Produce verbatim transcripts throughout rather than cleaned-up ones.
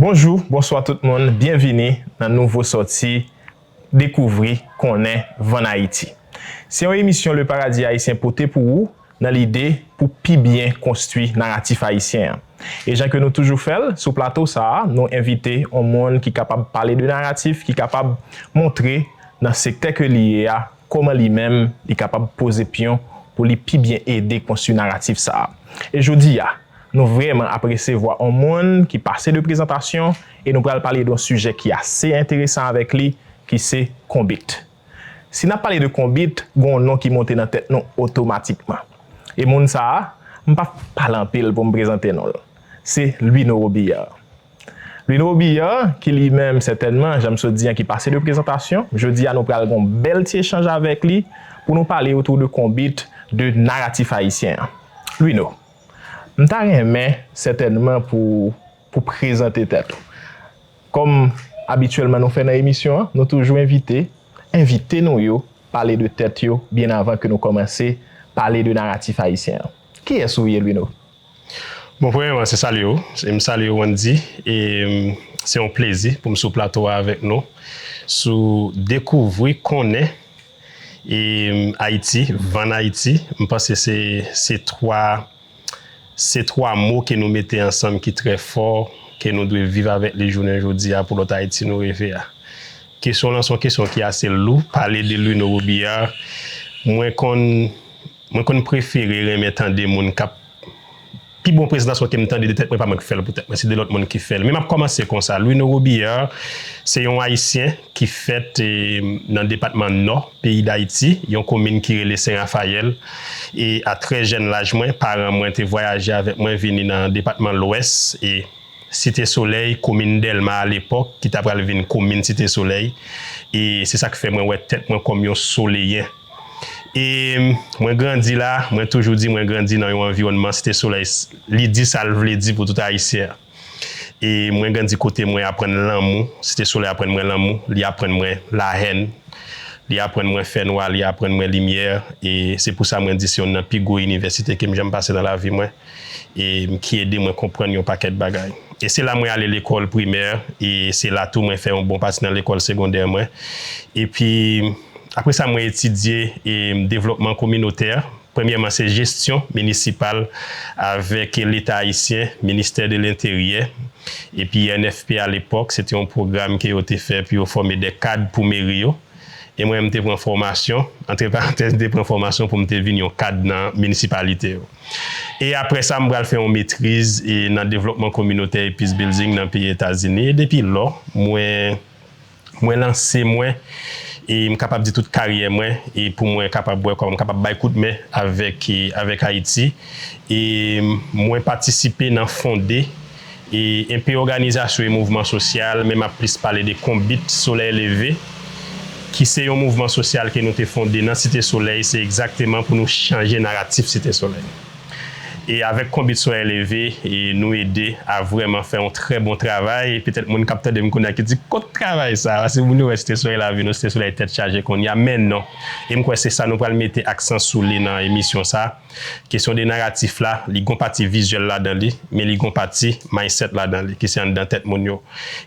Bonjou, bonswa tout moun, byenvini nan nouvo sòti Dekouvri, Konnen, Vann Ayiti. Se yon emisyon Le Paradis Haïtien pote pou ou nan lide pou pi byen konstwi naratif ayisyen an. E jan ke nou toujou fè l, sou plato sa a, nou envite yon moun ki kapab pale de naratif, ki kapab montre nan sektè ke li ye a, kòman li menm li kapab poze pyon pou li pi byen ede konstwi naratif sa a. E jodi a, nou vrèman ap resevwa yon moun ki pase de prezantasyon e nou pral pale de yon sijè ki ase enteresan avèk li, ki se konbit. Si n ap pale de konbit, gen yon non ki monte nan tèt nou otomatikman. E moun sa a, m p ap pale anpil pou m prezante non l. Se Louino Robillard. Louino Robillard, ki li menm sètènman, jan m sot di an, ki pase de prezantasyon, jodi a nou pral gen yon bèl ti echanj avèk li pou nou pale otou de konbit, de naratif ayisyen an. Louino, m ta renmen sètènman pou, pou prezante tèt ou. Kòm abityèlman nou fè nan emisyon an, nou toujou envite envite nou yo pale de tèt yo byen avan ke nou kòmanse pale de naratif ayisyen an. Kiyès ou ye, Louino? Bon, premyèman, se salye w. E m salye w, Wandy. E m, se yon plezi pou m sou plato a avèk nou. Sou Dekouvri, Konnen, e m, Ayiti, Vann Ayiti. M panse se, se twa, se twa mo ke nou mete ansanm ki trè fò, ke nou dwe viv avèk li jounen jodi a pou lòt Ayiti nou reve a. Kesyon w lan se yon kesyon ki ase lou. Pale de Louino Robillard, mwen konn, mwen konn prefere renmen tande moun k ap, pi bon prezantasyon ke m tande de tèt mwen, pa mwen k fè l pou tèt mwen, se de lòt moun ki fè l. Men m ap kòmanse konsa. Louino Robillard se yon Ayisyen ki fèt e, nan depatman Nò peyi Dayiti, yon komin ki rele Sen Rafayèl. E a trè jèn laj mwen, paran mwen te vwayaje avèk mwen vini nan depatman Lwès e Site Solèy, komin Dèlma alepòk, ki ta pral vin komin Site Solèy. E se sa k fè mwen wè tèt mwen kòm yon soleyen. E mwen grandi la, mwen toujou di mwen grandi nan yon anviwònman Site Solèy, li di sa l vle di pou tout Ayisyen. E mwen grandi kote mwen aprann lanmou, Site Solèy aprann mwen lanmou, li aprann mwen lahèn, li aprann mwen fènwa, li aprann mwen limyè. E se pou sa mwen di se youn nan pi gwo inivèsite ke m janm pase nan lavi mwen, e ki ede mwen konprann yon pakèt bagay. E se la mwen ale lekòl primè, e se la tou mwen fè yon bon pati nan lekòl segondè mwen. Epi, apre sa, mwen etidye e devlòpman kominotè. Premyèman, se jesyon minisipal avèk Leta ayisyen, Ministè de Lenteryè, epi N F P alepòk, se te yon pwogram ke yo te fè pou yo fòme de kad pou meri yo. E mwen, m te pran fòmasyon, antre parantèz, m te pran fòmasyon pou m te vin yon kad nan minisipalite yo. E apre sa, m pral fè yon metriz e nan devlòpman kominotè e peace building nan peyi Etazini. E depi lò, mwen, mwen lanse mwen, e m kapab di tout karyè mwen, e pou mwen kapab wè kòman m kapab bay kout men avèk, e avèk Ayiti. E mwen patisipe nan fonde e enpe òganizasyon e mouvman sosyal, men m ap plis pale de Konbit Solèy Leve, ki se yon mouvman sosyal ke nou te fonde nan Site Solèy, se egzakteman pou nou chanje naratif Site Solèy. E avèk Konbit Solèy Leve, e nou ede a vrèman fè yon trè bon travay. E petèt moun k ap tande m kounye a ki di, "Kot travay sa a?" Paske moun yo wè Site Solèy la vin, Site Solèy tèt chaje kounye a, men non. E m kwè se sa nou pral mete aksan sou li nan emisyon sa a. Kesyon de naratif la, li gon pati vizyèl ladan li, men li gon pati mindset ladan li, ki se anndan tèt moun yo.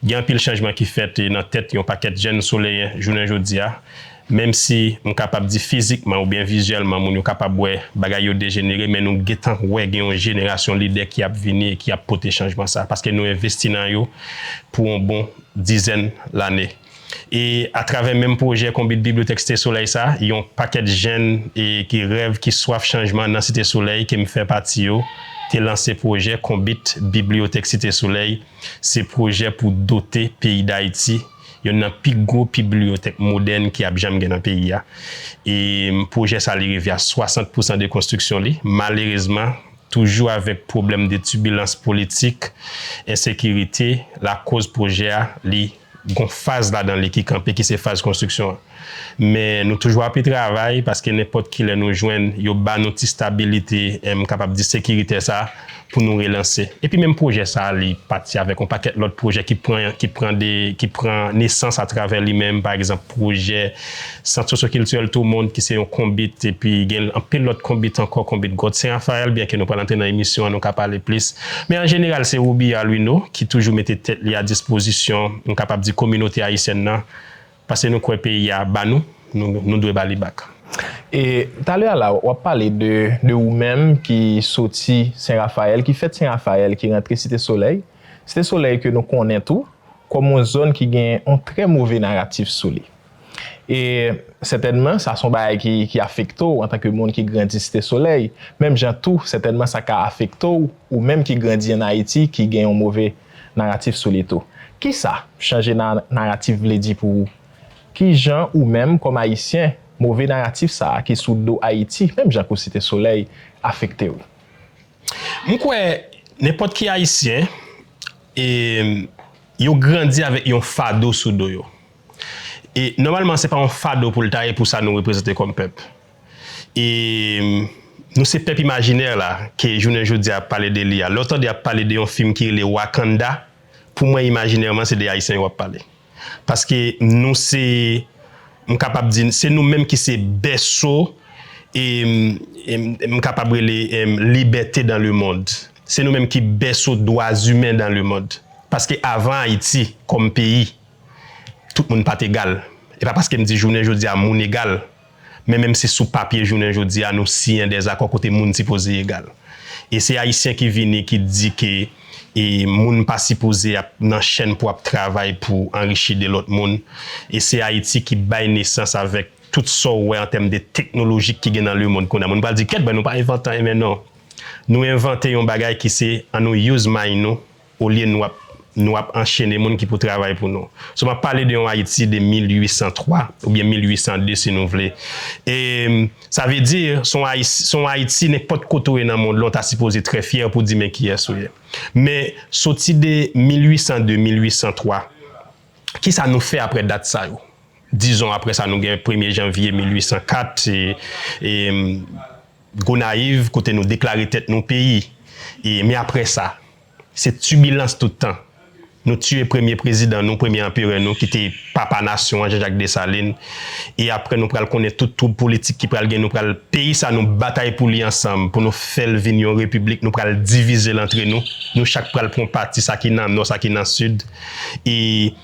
Gen anpil chanjman ki fèt e nan tèt yon pakèt jèn soleyen jounen jodi a. Menm si m kapab di fizikman oubyen vizyèlman moun yo kapab wè bagay yo dejenere, men nou gentan wè gen yon jenerasyon lidè ki ap vini e ki ap pote chanjman sa, paske nou envesti nan yo pou yon bon dizèn lane. E atravè menm pwojè Konbit Bibliyotèk Site Solèy sa, yon pakèt jèn e ki rèv, ki swaf chanjman nan Site Solèy ke m fè pati yo, te lanse pwojè Konbit Bibliyotèk Site Solèy. Se pwojè pou dote peyi Dayiti youn nan pi gwo pibliyotèk modèn ki ap janm gen nan peyi a. E pwojè sa, li rive a swasant pousan de konstriksyon li. Malerezman, toujou avèk pwoblèm de tibilans politik, ensekirite, lakoz pwojè a, li gon faz ladan li ki kanpe, ki se faz konstriksyon an. Men nou toujou ape travay, paske nenpòt ki lè nou jwenn, yo ba nou ti stabilite, m kapab di sekiritè sa, pou nou relanse. Epi menm pwojè sa, li pati avèk yon pakèt lòt pwojè ki pran, ki pran de, ki pran nesans atravè li menm, pa egzanp, pwojè Sant Sosyokiltirèl Tou Mond, ki se yon konbit, epi gen anpil lòt konbit ankò, konbit Gwòt Sen Rafayèl, byenke nou pral antre nan emisyon an, nou ka pale plis. Men an jeneral, se Robiya Lwino ki toujou mete tèt li a dispozisyon, m kapab di, kominote ayisyèn nan, paske nou kwè peyi a ba nou, nou, nou dwe ba li back. E talè a la, w ap pale de, de ou menm ki soti Sen Rafayèl, ki fèt Sen Rafayèl, ki rantre Site Solèy. Site Solèy ke nou konnen tou kòm yon zòn ki gen yon trè move naratif sou li. E sètènman, sa se yon bagay ki, ki afekte w antanke moun ki grandi Site Solèy. Menm jan tou, sètènman, sa ka afekte w, ou menm ki grandi ann Ayiti, ki gen yon move naratif sou li tou. Kisa chanje na, naratif vle di pou ou? Ki jan ou menm, kòm Ayisyen, move naratif sa a ki sou do Ayiti, menm jan kou Site Solèy, afekte w? M kwè nenpòt ki Ayisyen, e, yo grandi avèk yon fado sou do yo. E nòmalman, se pa yon fado pou l ta ye pou sa nou reprezante kòm pèp. E nou se pèp imajinè la, ke jounen jodi a ap pale de li a. Lè w tande y ap pale de yon fim ki rele Wakanda, pou mwen, imajinèman, se de Ayisyen yo ap pale. Paske nou se, m kapab di, se nou menm ki se bèso, e, e m kapab rele, e, libète dans le monde. Se nou menm ki bèso dwa imen dans le monde. Paske avan Ayiti, kòm peyi, tout moun pa t egal. E pa paske m di jounen jodi a moun egal, men menm si sou papye jounen jodi a nou siyen dèzakò kote moun sipoze egal. E se Ayisyen ki vini ki di ke e moun pa sipoze ap nan chèn pou ap travay pou anrichi de lòt moun. E se Ayiti ki bay nesans avèk tout sa w wè an tèm de teknolojik ki gen nan lemonn kounye a. Moun pral di, kèt, bèl, nou pa envante anyen, men non. Nou envante yon bagay ki se, ann nou use mind nou, olye nou ap, nou ap anchene moun ki pou travay pou nou. So, m ap pale de yon Ayiti de mil uit san twa oubyen mil uit san de, si nou vle. E sa vle di, se yon Ayiti, se yon Ayiti, nenpòt kote w ye nan mond lan, w ta sipoze trè fyè pou di men kiyès ou ye. Men, soti de mil uit san de, mil uit san twa, kisa nou fè apre dat sa yo? Dizon, apre sa, nou gen premye janvye mil uit san kat, e, e, Gonayiv, kote nou deklare tèt nou peyi. E, men apre sa, se tibilans tout tan. Nou tiye premye prezidan nou, premye anperè nou, ki te papa nasyon an, Jean-Jacques Dessalines. E apre, nou pral konnen tout twoub politik ki pral gen, nou pral, peyi sa, nou batay pou li ansanm, pou nou fè l vin yon repiblik, nou pral divize l antre nou. Nou chak pral pran pati, sa ki nan nò, sa ki nan sid. E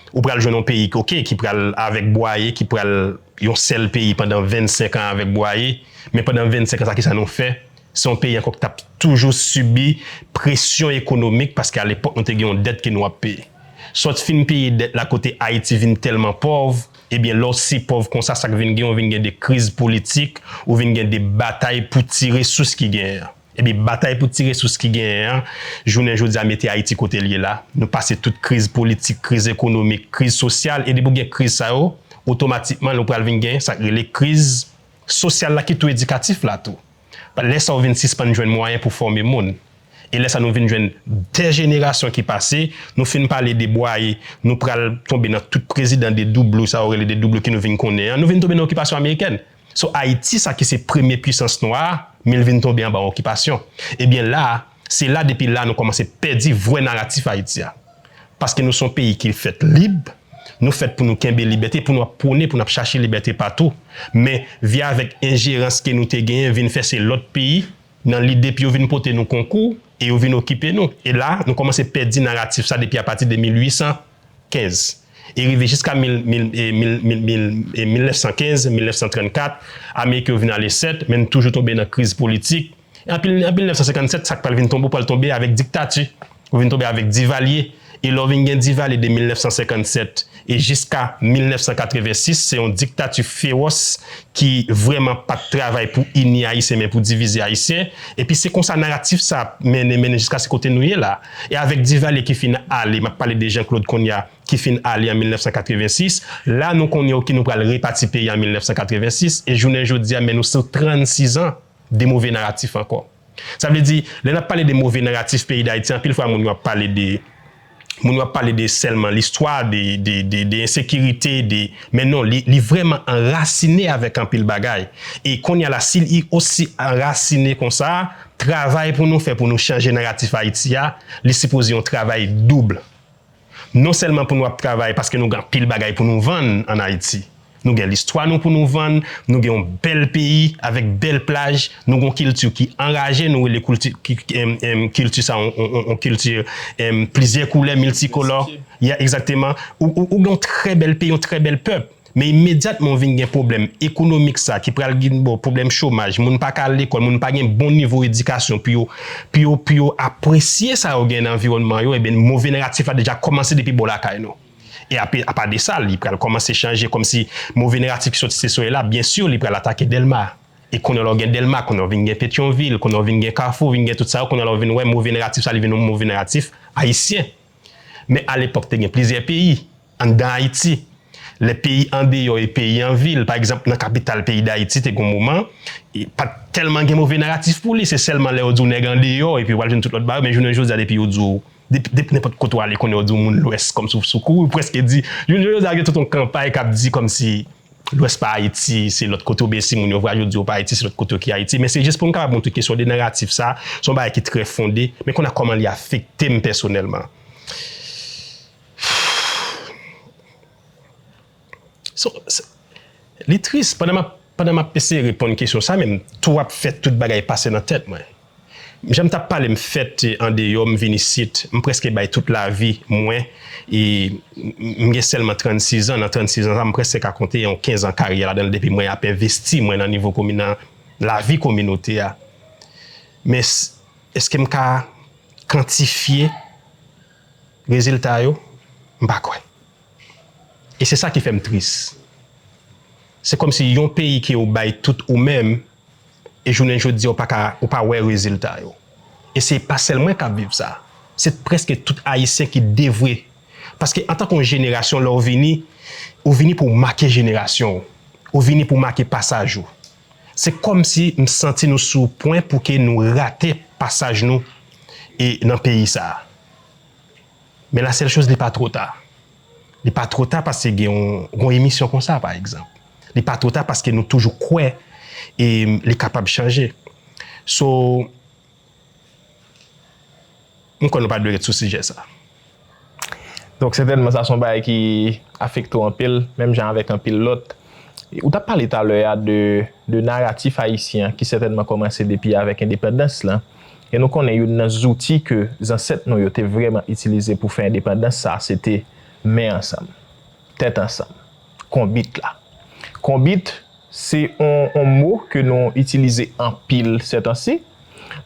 ou pral jwenn yon peyi, oke, ki pral avèk Bwaye, ki pral yon sèl peyi pandan vennsenk an avèk Bwaye. Men pandan vennsenk an sa, kisa nou fè? Se yon peyi ankò ki t ap toujou sibi presyon ekonomik, paske alepòk nou te gen yon dèt ke nou ap peye. Sòt fin peye dèt la kote Ayiti vin tèlman pòv, ebyen lè w si pòv konsa, sa k vin gen, ou vin gen de kriz politik, ou vin gen de batay pou ti resous ki genyen an. Ebyen batay pou ti resous ki genyen an, jounen jodi a mete Ayiti kote l ye la. Nou pase tout kriz politik, kriz ekonomik, kriz sosyal, e depi w gen kriz sa yo, otomatikman nou pral vin gen sa k rele kriz sosyal la ki tou edikatif la tou. Lè sa ou vin sispann jwenn mwayen pou fòme moun. E lè sa nou vin jwenn de jenerasyon ki pase, nou fin pale de Bwaye, nou pral tonbe nan tout prezidan de doublo, sa yo rele de doublo ki nou vin konnen an, nou vin tonbe nan okipasyon amerikèn. So Ayiti sa ki se premye pwisans nwa a, men l vin tonbe anba okipasyon. Ebyen la, se la depi la nou kòmanse pèdi vrè naratif Ayiti a. Paske nou se yon peyi ki fèt lib, nou fèt pou nou kenbe libète, pou nou ap pwone, pou n ap chache libète patou. Men vye avèk enjerans ke nou te genyen vin fè se lòt peyi, nan lide pou yo vin pote nou konkou, e yo vin okipe nou. E la, nou kòmanse pèdi naratif sa depi apati de mil uit san kenz. E rive jiska mil, mil, e, mil, mil, mil, e, mil nèf san kenz, mil nèf san trannkat, Ameriken yo vin ale sèt, men n toujou tonbe nan kriz politik. E anpil, an mil nèf san senkannsèt, sa k pral vin tonbe, ou pral tonbe avèk diktati. Ou vin tonbe avèk Divalye. E lè w vin gen Divalye de mil nèf san senkannsèt e jiska mil nèf san katrevensis, se yon diktati fewòs ki vrèman pa t travay pou ini Ayisyen, men pou divize Ayisyen. Epi se konsa naratif sa ap mennen, mennen jiska se kote nou ye la. E avèk Divalye ki fin ale, m ap pale de Jean Claude kounye a, ki fin ale an mil nèf san katrevensis, la nou konnen oke nou pral repati peyi an mil nèf san katrevensis, e jounen jodi a, men nou sou trannsis an de move naratif ankò. Sa vle di, lè n ap pale de move naratif peyi Dayiti, anpil fwa moun yo ap pale de moun yo ap pale de sèlman listwa, de, de, de, de ensekirite, de, men non, li, li vrèman anrasine avèk anpil bagay. E kounye a la, si li osi anrasine konsa, travay pou nou fè pou nou chanje naratif Ayiti a, li sipoze yon travay doub. Non sèlman pou nou ap travay paske nou gen anpil bagay pou nou vann ann Ayiti. Nou gen listwa nou pou nou vann, nou gen yon bèl peyi avèk bèl plaj, nou gen yon kilti ki anraje, nou rele kilti, ki, em, em, kilti sa yon, yon, yon, yon kilti, em, plizyè koulè, miltikolò. Ya, egzakteman. Ou, ou, ou gen yon trè bèl peyi, yon trè bèl pèp. Men imedyatman w vin gen pwoblèm ekonomik sa ki pral gen, bon, pwoblèm chomaj, moun pa ka al lekòl, moun pa gen bon nivo edikasyon pou yo, pou yo, pou yo apresye sa yo gen nan anviwònman yo, ebyen, move naratif la deja kòmanse depi bò lakay nou. E ape, apa de sa, li pral kòmanse chanje kòmsi move naratif ki soti se soyè la, byen si, li pral atake Dèlma. E kounye a la w gen Dèlma, kounye a w vin gen Petyonvil, kounye a w vin gen Kafou, vin gen tout sa yo, kounye a la w vin wè move naratif sa, li vin yon move naratif ayisyen. Men alepòk, te gen plizyè peyi anndan Ayiti. Lè peyi andeyò e peyi an vil, pa egzanp, nan kapital peyi Dayiti, te gen yon moman, e pa t tèlman gen move naratif pou li. Se sèlman lè yo di w nèg andeyò, epi w al jwenn tout lòt bagay, men jounen jodi a, depi yo di w, depi, depi nenpòt kote w ale, konnen yo di w moun Lwès, kòmsi w sou kouri, w prèske di, jounen jodi a, gen tout yon kanpay k ap di kòmsi Lwès pa Ayiti, se lòt kote, oubyen si moun yo vwayo di yo pa Ayiti, se lòt kote ki Ayiti. Men se jis pou m kapab montre kesyon de naratif sa, se yon bagay ki trè fonde, men kounye a kòman li afekte m pèsonèlman. So, se, li tris, pandan m ap, pandan m ap eseye reponn kesyon sa, men m tou ap fè tout bagay pase nan tèt mwen. Jan m t ap pale, m fèt andeyò, m vin isit, m prèske bay tout lavi mwen, e m, m gen sèlman trannsis an, nan trannsis an sa, m prèske ka konte yon kenz an karyè ladan l depi mwen ap envesti mwen nan nivo komi-, nan lavi kominote a. Men s-, èske m ka kantifye rezilta yo? M pa kwè. E se sa ki fè m tris. Se kòmsi yon peyi ke ou bay tout ou menm, e jounen jodi a ou pa ka, ou pa wè rezilta yo. E se pa sèl mwen k ap viv sa. Se prèske tout Ayisyen ki devwe. Paske antanke yon jenerasyon, lè w vini, ou vini pou w make jenerasyon w. Ou vini pou w make pasaj ou. Se kòmsi m santi nou sou pwen pou ke nou rate pasaj nou e nan peyi sa a. Men la sèl choz, li pa twò ta. Li pa twò ta paske gen yon, gen yon emisyon konsa, pa egzanp. Li pa twò ta paske nou toujou kwè e li kapab chanje. So, m kwè nou pa dwe ret sou sijè sa. Donk, sètènman, sa se yon bagay ki afekte w anpil, menm jan avèk anpil lòt. Ou t ap pale talè a de, de naratif ayisyen an ki sètènman kòmanse depi avèk endepandans lan. E nou konnen youn nan zouti ke zansèt nou yo te vrèman itilize pou fè endepandans sa, se te men ansanm, tèt ansanm, konbit la. Konbit, se yon, yon mo ke nou itilize anpil sètansi.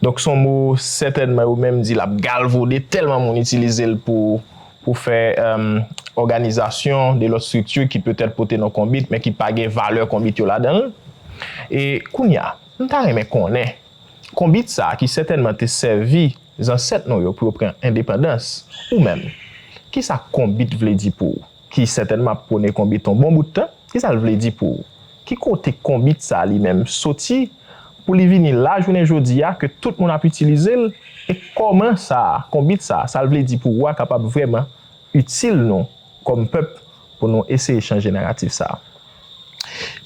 Donk, se yon mo sètènman yo menm di l ap galvode, tèlman moun itilize l pou, pou fè, èm, òganizasyon de lòt estrikti ki petèt pote non konbit, men ki pa gen valè konbit yo ladan l. E kounye a, m ta renmen konnen, konbit sa a ki sètènman te sèvi zansèt nou yo pou yo pran endepandans, ou menm, kisa konbit vle di pou ou? Ki sètènman ap pwone konbit yon bon bout tan, kisa l vle di pou ou? Ki kote konbit sa a li menm soti pou li vini la jounen jodi a ke tout moun ap itilize l? E kòman sa a, konbit sa a, sa l vle di pou ou a kapab vrèman itil nou kòm pèp pou nou eseye chanje naratif sa a?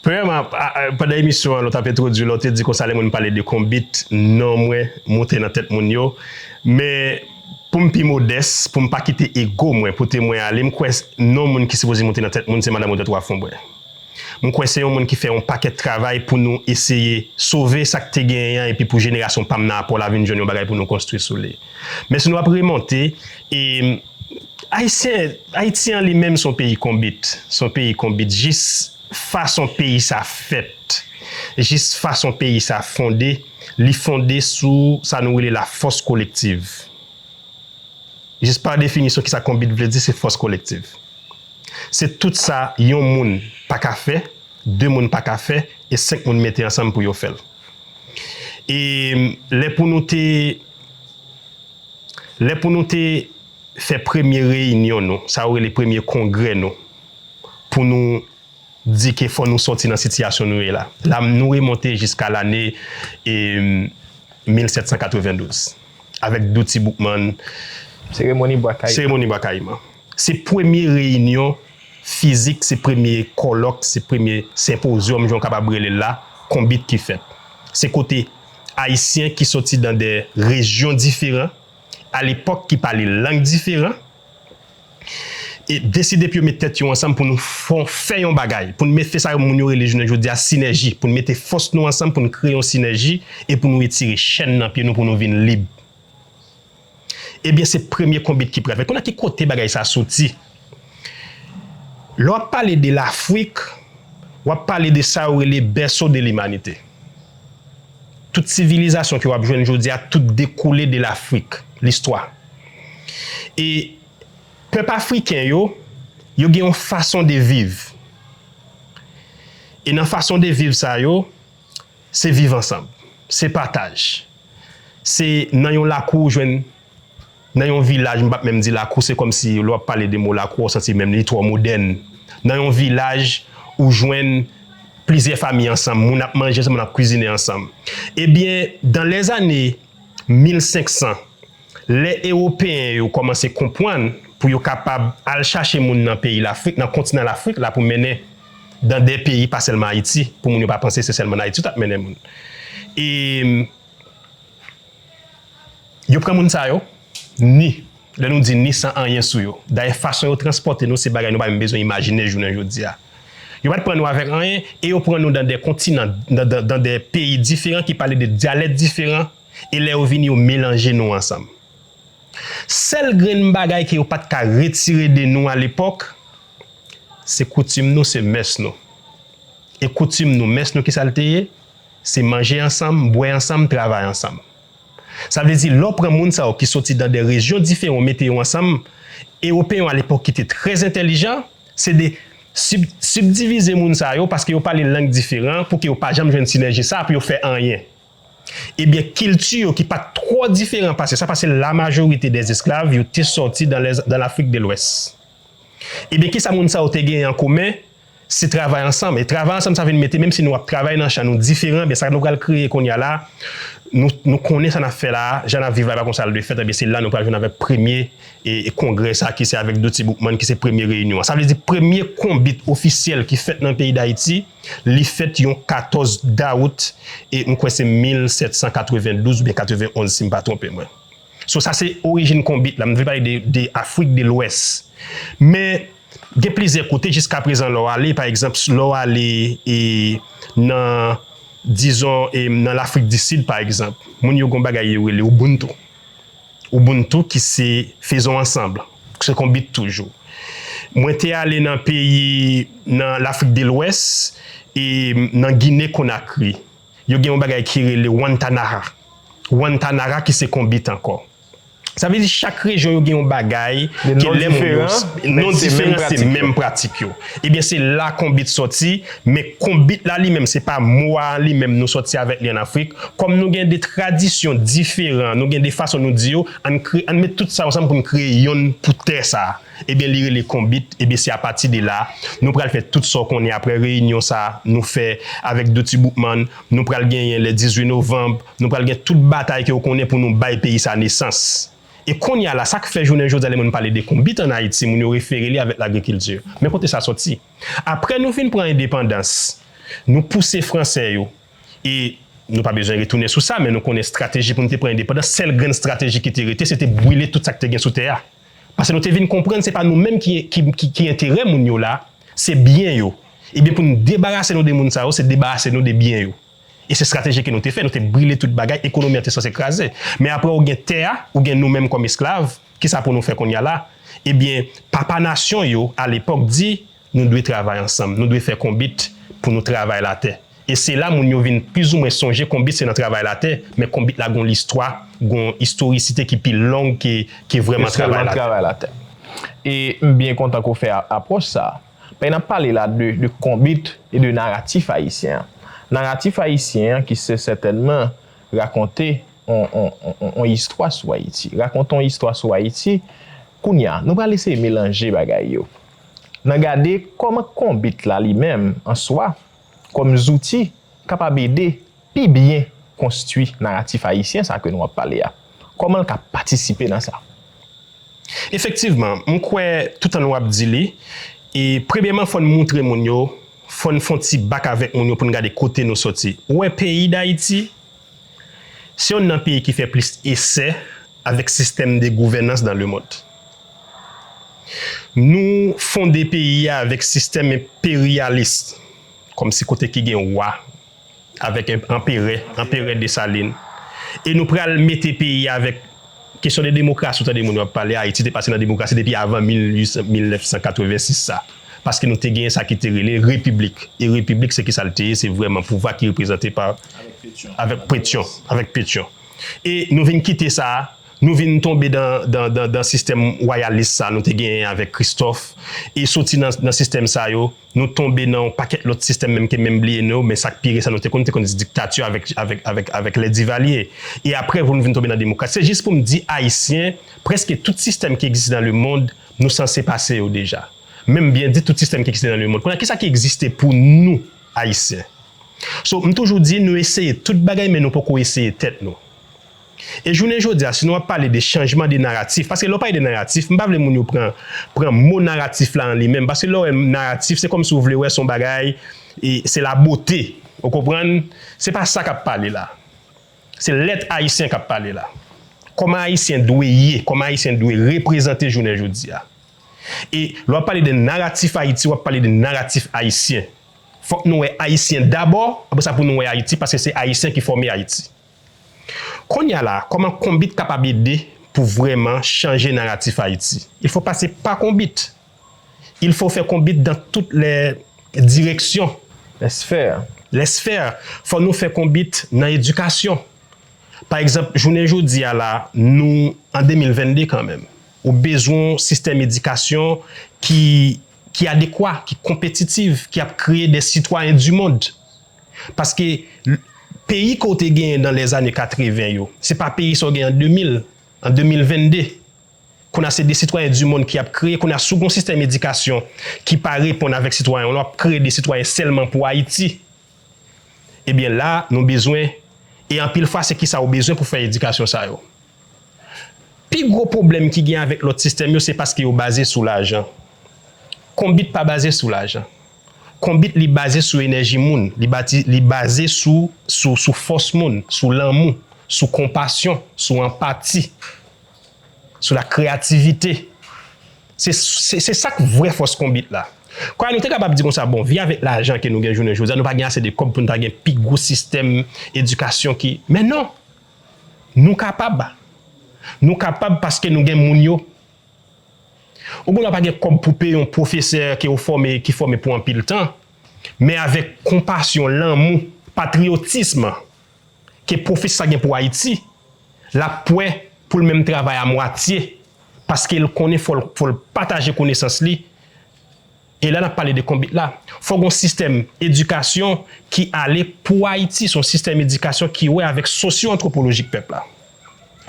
Premyèman, a, a, pandan emisyon an, lè w t ap entwodui l, ou te di konsa lè moun pale de konbit, non mwen monte nan tèt moun yo. Men, pou m pi modès, pou m pa kite ego mwen pote mwen ale, m kwè s-, non moun ki sipoze monte nan tèt moun, se Madanm Odette Wharf Fombrè. M kwè se yon moun ki fè yon pakèt travay pou nou eseye sove sa k te genyen an, epi pou jenerasyon pa m nan apò la vin jwenn yon bagay pou nou konstwi sou li. Men si nou ap remonte, e, Ayisyen, Ayiti an li menm se yon peyi konbit. Se yon peyi konbit. Jis fason peyi sa fèt, jis fason peyi sa fonde, li fonde sou sa nou rele lafòs kolektiv. Jis pa definisyon, kisa konbit vle di, se fòs kolektiv. Se tout sa yon moun pa ka fè, de moun pa ka fè, e senk moun mete ansanm pou yo fè l. E lè pou nou te, lè pou nou te fè premye reyinyon nou, sa yo rele premye kongrè nou, pou nou di ke fò nou sòti nan sitiyasyon nou ye la. La, nou remonte jiska lane, e, mil sèt san katrevendouz, avèk Dutty Boukman, Seremoni Bwa Kayiman. Seremoni Bwa Kayiman. Se premye reyinyon fizik, se premye kòlòk, se premye senpozyòm, jan w kapab rele l la, konbit ki fèt. Se kote Ayisyen ki soti dan de rejyon diferan, alepòk ki pale lang diferan, e deside pou yo met tèt yo ansanm pou nou fè yon bagay, pou n met fè sa moun yo rele jounen jodi a sinèji, pou n mete fòs nou ansanm, pou n kreye yon sinèji e pou nou retire chèn nan pye nou, pou nou vin lib. Ebyen, se premye konbit ki pral fèt. Kounye a, ki kote bagay sa soti? Lè w ap pale de Lafrik, w ap pale de sa yo rele berceau de l'humanité. Tout sivilizasyon ke w ap jwenn jodi a, tout dekoule de Lafrik, listwa. E pèp afriken yo, yo gen yon fason de viv. E nan fason de viv sa yo, se viv ansanm, se pataj. Se nan yon lakou ou jwenn, nan yon vilaj, m p ap menm di lakou, se kòmsi lè w ap pale de mo lakou, w santi menm li twò modèn. Nan yon vilaj, ou jwenn plizyè fanmi ansanm, moun ap manje ansanm, moun ap kwizine ansanm. Ebyen, dans les années mil senk san, lè Ewopeyen yo kòmanse konprann pou yo kapab al chache moun nan peyi Lafrik, nan kontinan Lafrik la, pou mennen dan de peyi, pa sèlman Ayiti, pou moun yo pa panse se sèlman nan Ayiti yo t ap mennen moun. E yo pran moun sa yo, ni, lè nou di ni, san anyen sou yo. Dayè, fason yo transpòte nou, se bagay nou pa menm bezwen imajine jounen jodi a. Yo pa t pran nou avèk anyen, e yo pran nou dan de kontinan, dan, dan, dan de peyi diferan, ki pale de dyalèk diferan, e lè yo vini, yo melanje nou ansanm. Sèl grenn bagay ke yo pa t ka retire de nou alepòk, se koutim nou, se mès nou. E koutim nou, mès nou, kisa l te ye? Se manje ansanm, bwè ansanm, travay ansanm. Sa vle di, lè w pran moun sa yo ki soti dan de rejyon diferan, w mete yo ansanm, Ewopeyen yo alepòk ki te trè entèlijan, se de sib, sibdivize moun sa yo, paske yo pale lang diferan, pou ke yo pa janm jwenn sinèji sa, pou yo fè anyen. Ebyen, kilti yo ki pa t twò diferan pase sa, paske la majorite dè esklav, yo te sòti dan lè, dan Lafrik de Lwès. Ebyen, kisa moun sa yo te genyen an komen? Se travay ansanm. E travay ansanm sa vin mete, menm si nou ap travay nan chan, nou diferan, ebyen, sa nou pral kreye kounye a la, nou, nou konnen sa n ap fè la, jan n ap viv la, e pa konsa l dwe fèt, ebyen, se la nou pral jwenn avèk premye e, e kongrè sa ki se avèk Dutty Boukman ki se premye reyinyon an. Sa vle di premye konbit ofisyèl ki fèt nan peyi Dayiti, li fèt yon katòz dawout, e m kwè se mil sèt san katrevendouz oubyen katrevenonz, si m pa twonpe mwen. So, sa se orijin konbit la. M vle pale de, de Afrik de Lwès. Men, gen plizyè kote, jiska prezan, lè w ale, pa egzanp, lè w ale, e, nan, dizon, e, nan Lafrik di Sid, pa egzanp, moun yo gen yon bagay yo rele Ubuntu. Ubuntu ki se faisons ensemble, se konbit toujou. Mwen te ale nan peyi, nan Lafrik de Lwès, e nan Gine Konakri. Yo gen yon bagay ki rele Wantanara. Wantanara ki se konbit ankò. Sa vle di chak rejyon yo gen yon bagay ke lè moun yo, non diferan, se menm pratik yo. Ebyen, se la konbit sòti, men konbit la li menm, se pa mo a li menm nou sòti avèk li ann Afrik. Kòm nou gen de tradisyon diferan, nou gen de fason nou di yo, ann kre, ann met tout sa ansanm pou n kreye yonn pou tè sa. Ebyen, li rele konbit, ebyen, se apati de la, nou pral fè tout sa w konnen apre reyinyon sa nou fè avèk Dutty Boukman, nou pral genyen le dizuit novanm, nou pral gen tout batay ke w konnen pou nou bay peyi sa nesans. E kounye a la, sa k fè jounen jodi a, lè moun pale de konbit ann Ayiti, moun yo refere li avèk lagrikilti. Men kote sa sòti? Apre nou fin pran endepandans, nou pouse fransè yo, e nou pa bezwen retounen sou sa, men nou konnen estrateji pou nou te pran endepandans, sèl grenn estrateji ki te rete, se te brile tout sa k te gen sou tè a. Paske nou te vin konprann se pa nou menm ki, ki, ki, ki enterè moun yo la, se byen yo. Ebyen, pou nou debarase nou de moun sa yo, se debarase nou de byen yo. E se estrateji ke nou te fè, nou te brile tout bagay, ekonomi an te sanse kraze. Men apre ou gen tè a, ou gen nou menm kòm esklav, kisa pou nou fè kounye a la? Ebyen, papa nasyon yo, alepòk, di, nou dwe travay ansanm, nou dwe fè konbit pou nou travay latè. E se la moun yo vin plizoumwen sonje konbit se nan travay latè, men konbit la gon listwa, gon istorisite ki pi long ke, ke vrèman travay latè. E m byen kontan ke w fè a, apwòch sa a. Paske n ap pale la de, de konbit e de naratif ayisyen an. Naratif ayisyen an ki se sètènman rakonte on, on, on, on, on istwa sou Ayiti. Rakonte on istwa sou Ayiti. Kounye a, nou pral eseye melanje bagay yo. Nan gade kòman konbit la li menm, an swa, kòm zouti, kapab ede pi byen konstwi naratif ayisyen sa ke nou ap pale a. Kòman l ka patisipe nan sa? Efektivman, m kwè tout an nou ap di li, e premyèman, fò n moutre moun yo, fò n fè yon ti back avèk moun yo pou n gade kote nou soti. Ou wè peyi Dayiti, se yonn nan peyi ki fè plis esè avèk sistèm de gouvènans dans le monde. Nou fonde peyi a avèk sistèm enperyalis, kòmsi kote ki gen wa, avèk en- anperè, anperè Desalin. E nou pral mete peyi a avèk kesyon de demokrasi, ou tande moun yo ap pale, Ayiti te pase nan demokrasi depi avan mil uit san, mil nèf san katrevensis sa. Paske nou te genyen sa ki te rele repiblik. E repiblik, se ki sa l te ye? Se vrèman pouvwa ki reprezante pa, avèk petyon, avèk petyon. E nou vin kite sa, nou vin tonbe dan, dan, dan, dan sistèm wayalis sa nou te genyen avèk Kristòf. E soti nan, nan sistèm sa yo, nou tonbe nan yon pakèt lòt sistèm menm ke menm bliye non yo, men sa k pi resan nou te konn, te konn diktati avèk, avèk, avèk, avèk lè Divalye. E apre, pou nou vin tonbe nan demokrasi. Se jis pou m di Ayisyen, prèske tout sistèm ki egziste dans le monde, nou sanse pase yo deja. Menm byen di tout sistèm ki egziste dans le monde. Kounye a, kisa ki egziste pou nou, Ayisyen? So, m toujou di, nou eseye tout bagay, men nou poko eseye tèt nou. E jounen jodi a, si nou ap pale de chanjman de naratif, paske lè w pale de naratif, m pa vle moun yo pran, pran mo naratif la an li menm, paske lè w wè naratif, se kòmsi w vle wè se yon bagay, e se la bote. Ou konprann? Se pa sa k ap pale la. Se lèt ayisyen k ap pale la. Kòman Ayisyen dwe ye, kòman Ayisyen dwe reprezante jounen jodi a. E lè w ap pale de naratif Ayiti, w ap pale de naratif ayisyen. Fòk nou wè Ayisyen dabò, apre sa pou nou wè Ayiti, paske se Ayisyen ki fòme Ayiti. Kounye a la, kòman Konbit kapab ede pou vrèman chanje naratif Ayiti? Il faut passer par Konbit. Il faut faire Konbit dans toutes les directions. Les sphères. Les sphères. Fò nou fè Konbit nan edikasyon. Pa egzanp, jounen jodi a la, nou an de mil venn de kanmenm. Ou bezwen yon sistèm edikasyon ki, ki adekwa, ki konpetitif, ki ap kreye de sitwayen di mond. Paske l- peyi ke w te genyen dan lèzane katreven yo, se pa peyi sa w gen an de mil, an de mil venn de. Kounye a se de sitwayen di mond ki ap kreye, kounye a si w gen yon sistèm edikasyon ki pa reponn avèk sitwayen w lan, w ap kreye de sitwayen sèlman pou Ayiti. Ebyen la, nou bezwen, e anpil fwa se kisa w bezwen pou fè edikasyon sa yo. Pi gwo pwoblèm ki gen avèk lòt sistèm yo, se paske yo baze sou lajan. Konbit pa baze sou lajan. Konbit li baze sou enèji moun, li bati, li baze sou, sou, sou fòs moun, sou lanmou, sou konpasyon, sou anpati, sou la kreyativite. Se, se, se sa k vrè fòs Konbit la. Kwa nou te kapab di konsa, bon, vi avèk lajan ke nou gen jounen jodi a, nou pa gen ase de kòb pou nou ta gen pi gwo sistèm edikasyon ki, men non! Nou kapab. Nou kapab paske nou gen moun yo. Ou gendwa pa gen kòb pou peye yon pwofesè ke w fòme, ki fòme pou anpil tan, men avèk konpasyon, lanmou, patriyotism ke pwofesè sa gen pou Ayiti, l ap pwè pou l menm travay a mwatye, paske l konnen fò l, fò l pataje konesans li. E la n ap pale de Konbit la. Fò gen yon sistèm edikasyon ki ale pou Ayiti, se yon sistèm edikasyon ki wè avèk sosyo-antwopolojik pèp la.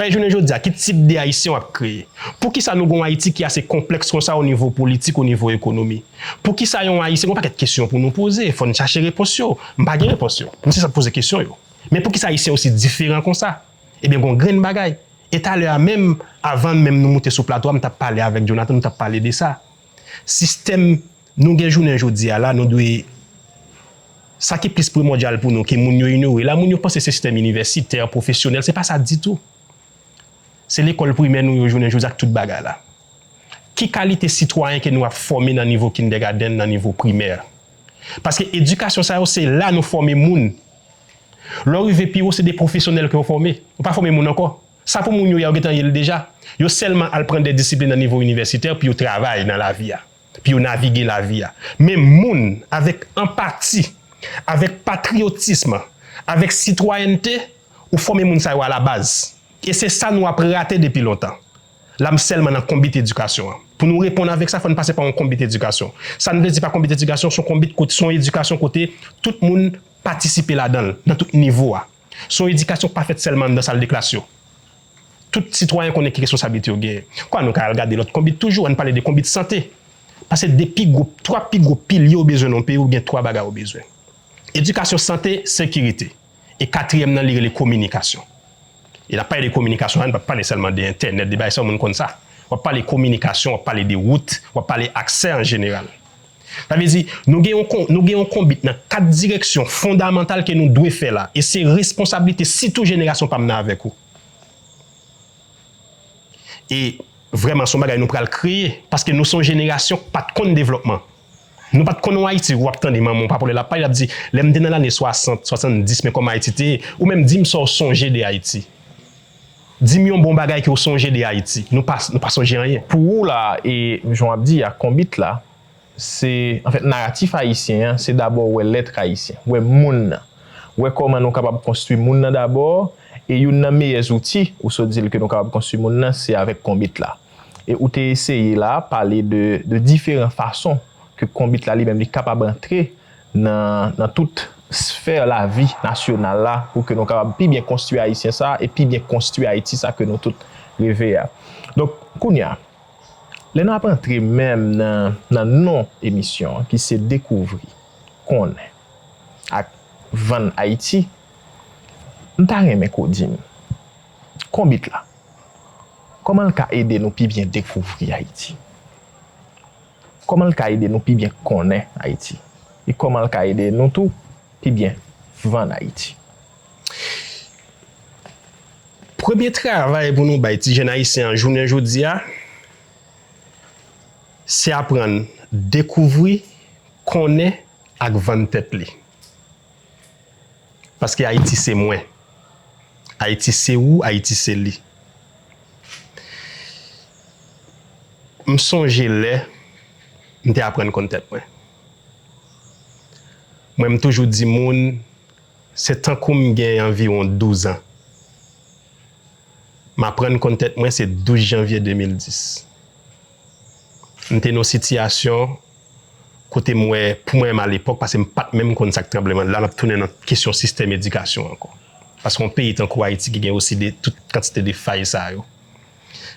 Paske jounen jodi a, ki tip de Ayisyen w ap kreye? Poukisa nou gen yon Ayiti ki ase konplèks konsa o nivo politik, o nivo ekonomi? Poukisa yon Ayisyen, gen yon pakèt kesyon pou nou poze, fò n chache repons yo. M pa gen repons yo. M se sa k poze kesyon yo. Men poukisa Ayisyen osi diferan konsa? Ebyen, gen yon grenn bagay. E talè a menm, avan menm nou moute sou plato a, m t ap pale avèk Jonathan, nou t ap pale de sa. Sistèm nou gen jounen jodi a la, nou dwe, sa ki plis primòdyal pou nou, ke moun yo inyore la, moun yo panse se sistèm inivèsitè, pwofesyonèl, se pa sa ditou. Se lekòl primè nou yo jounen jodi a ak tout bagay la. Ki kalite sitwayen ke nou ap fòme nan nivo kindergarten, nan nivo primè? Paske edikasyon sa yo, se la nou fòme moun. Lè w rive pi wo, se de pwofesyonèl ke w fòme. Ou pa fòme moun ankò. Sa pou moun yo ye a, yo gentan ye l deja. Yo sèlman al pran de disiplin nan nivo inivèsitè pou yo travay nan lavi a, pou yo navige lavi a. Men moun avèk anpati, avèk patriyotism, avèk sitwayènte, ou fòme moun sa yo alabaz. E se sa nou ap rate depi lontan. La m sèlman nan konbit edikasyon an. Pou nou reponn avèk sa, fò n pase pa yon konbit edikasyon. Sa n vle di pa konbit edikasyon, se yon konbit kote, se yon edikasyon kote tout moun patisipe ladan l, nan tout nivo a. Se yon edikasyon k pa fèt sèlman anndan sal de klas yo. Tout sitwayen konnen ki responsablite yo genyen. Kwa nou ka al gade lòt konbit toujou, ann pale de konbit sante. Paske de pi gwo, twa pi gwo pilye w bezwen nan yon peyi, ou gen twa bagay ou bezwen. Edikasyon, sante, sekirite. E katriyèm nan, li rele kominikasyon. E n ap pale de kominikasyon la, n p ap pale sèlman de entènèt, de bagay sa, moun konn sa. W ap pale kominikasyon, w ap pale de wout, w ap pale aksè an jeneral. Sa vle di, nou gen yon, nou gen yon konbit nan kat direksyon fondamantal ke nou dwe fè la. E se responsablite sitou jenerasyon pa m nan avèk ou. E vrèman, se yon bagay nou pral kreye, paske nou se yon jenerasyon k pa t konn devlòpman. Nou pa t konn yon Ayiti, w ap tande manman w, papa w, lè l ap pale, l ap di, lè m te nan lane swasant, swasanndis, men kòman Ayiti te ye. Ou menm, di m sa w sonje de Ayiti. Di m yon bon bagay ke w sonje de Ayiti. Nou pa, nou pa sonje anyen. Pou ou la, e jan w ap di a, konbit la, se, anfèt, naratif ayisyen an, se dabò wè lèt ayisyen, wè moun nan. Wè kòman nou kapab konstwi moun nan dabò, e youn nan meyè zouti, ou sot di l ke nou kapab konstwi moun nan, se avèk konbit la. E ou te eseye la, pale de, de diferan fason ke konbit la li menm li kapab antre nan, nan tout sfè lavi nasyonal la, pou ke nou kapab pi byen konstwi Ayisyen sa, e pi byen konstwi Ayiti sa ke nou tout reve a. Donk, kounye a, lè n ap antre menm nan, nan non emisyon an, ki se Dekouvri, Konnen ak Vann Ayiti, m ta renmen ke w di m, konbit la, kòman l ka ede nou pi byen dekouvri Ayiti? Kòman l ka ede nou pi byen konnen Ayiti? E kòman l ka ede nou tou pi byen vann Ayiti? Premye travay pou nou bay ti jèn ayisyen an jounen jodi a, se aprann dekouvri, konnen ak vann tèt li. Paske Ayiti se mwen. Ayiti se ou, Ayiti se li. M sonje lè m te aprann konn tèt mwen. Mwen, m toujou di moun, se tankou m gen anviwon douz an. M aprann konn tèt mwen, se douz janvye de mil dis. M te nan yon sitiyasyon kote m wè, pou mwen menm alepòk, paske m pa t menm konn sa k tranblemann, la m ap tounen nan kesyon sistèm edikasyon ankò. Paske yon peyi tankou Ayiti ki gen osi de, tout kantite de fay sa yo,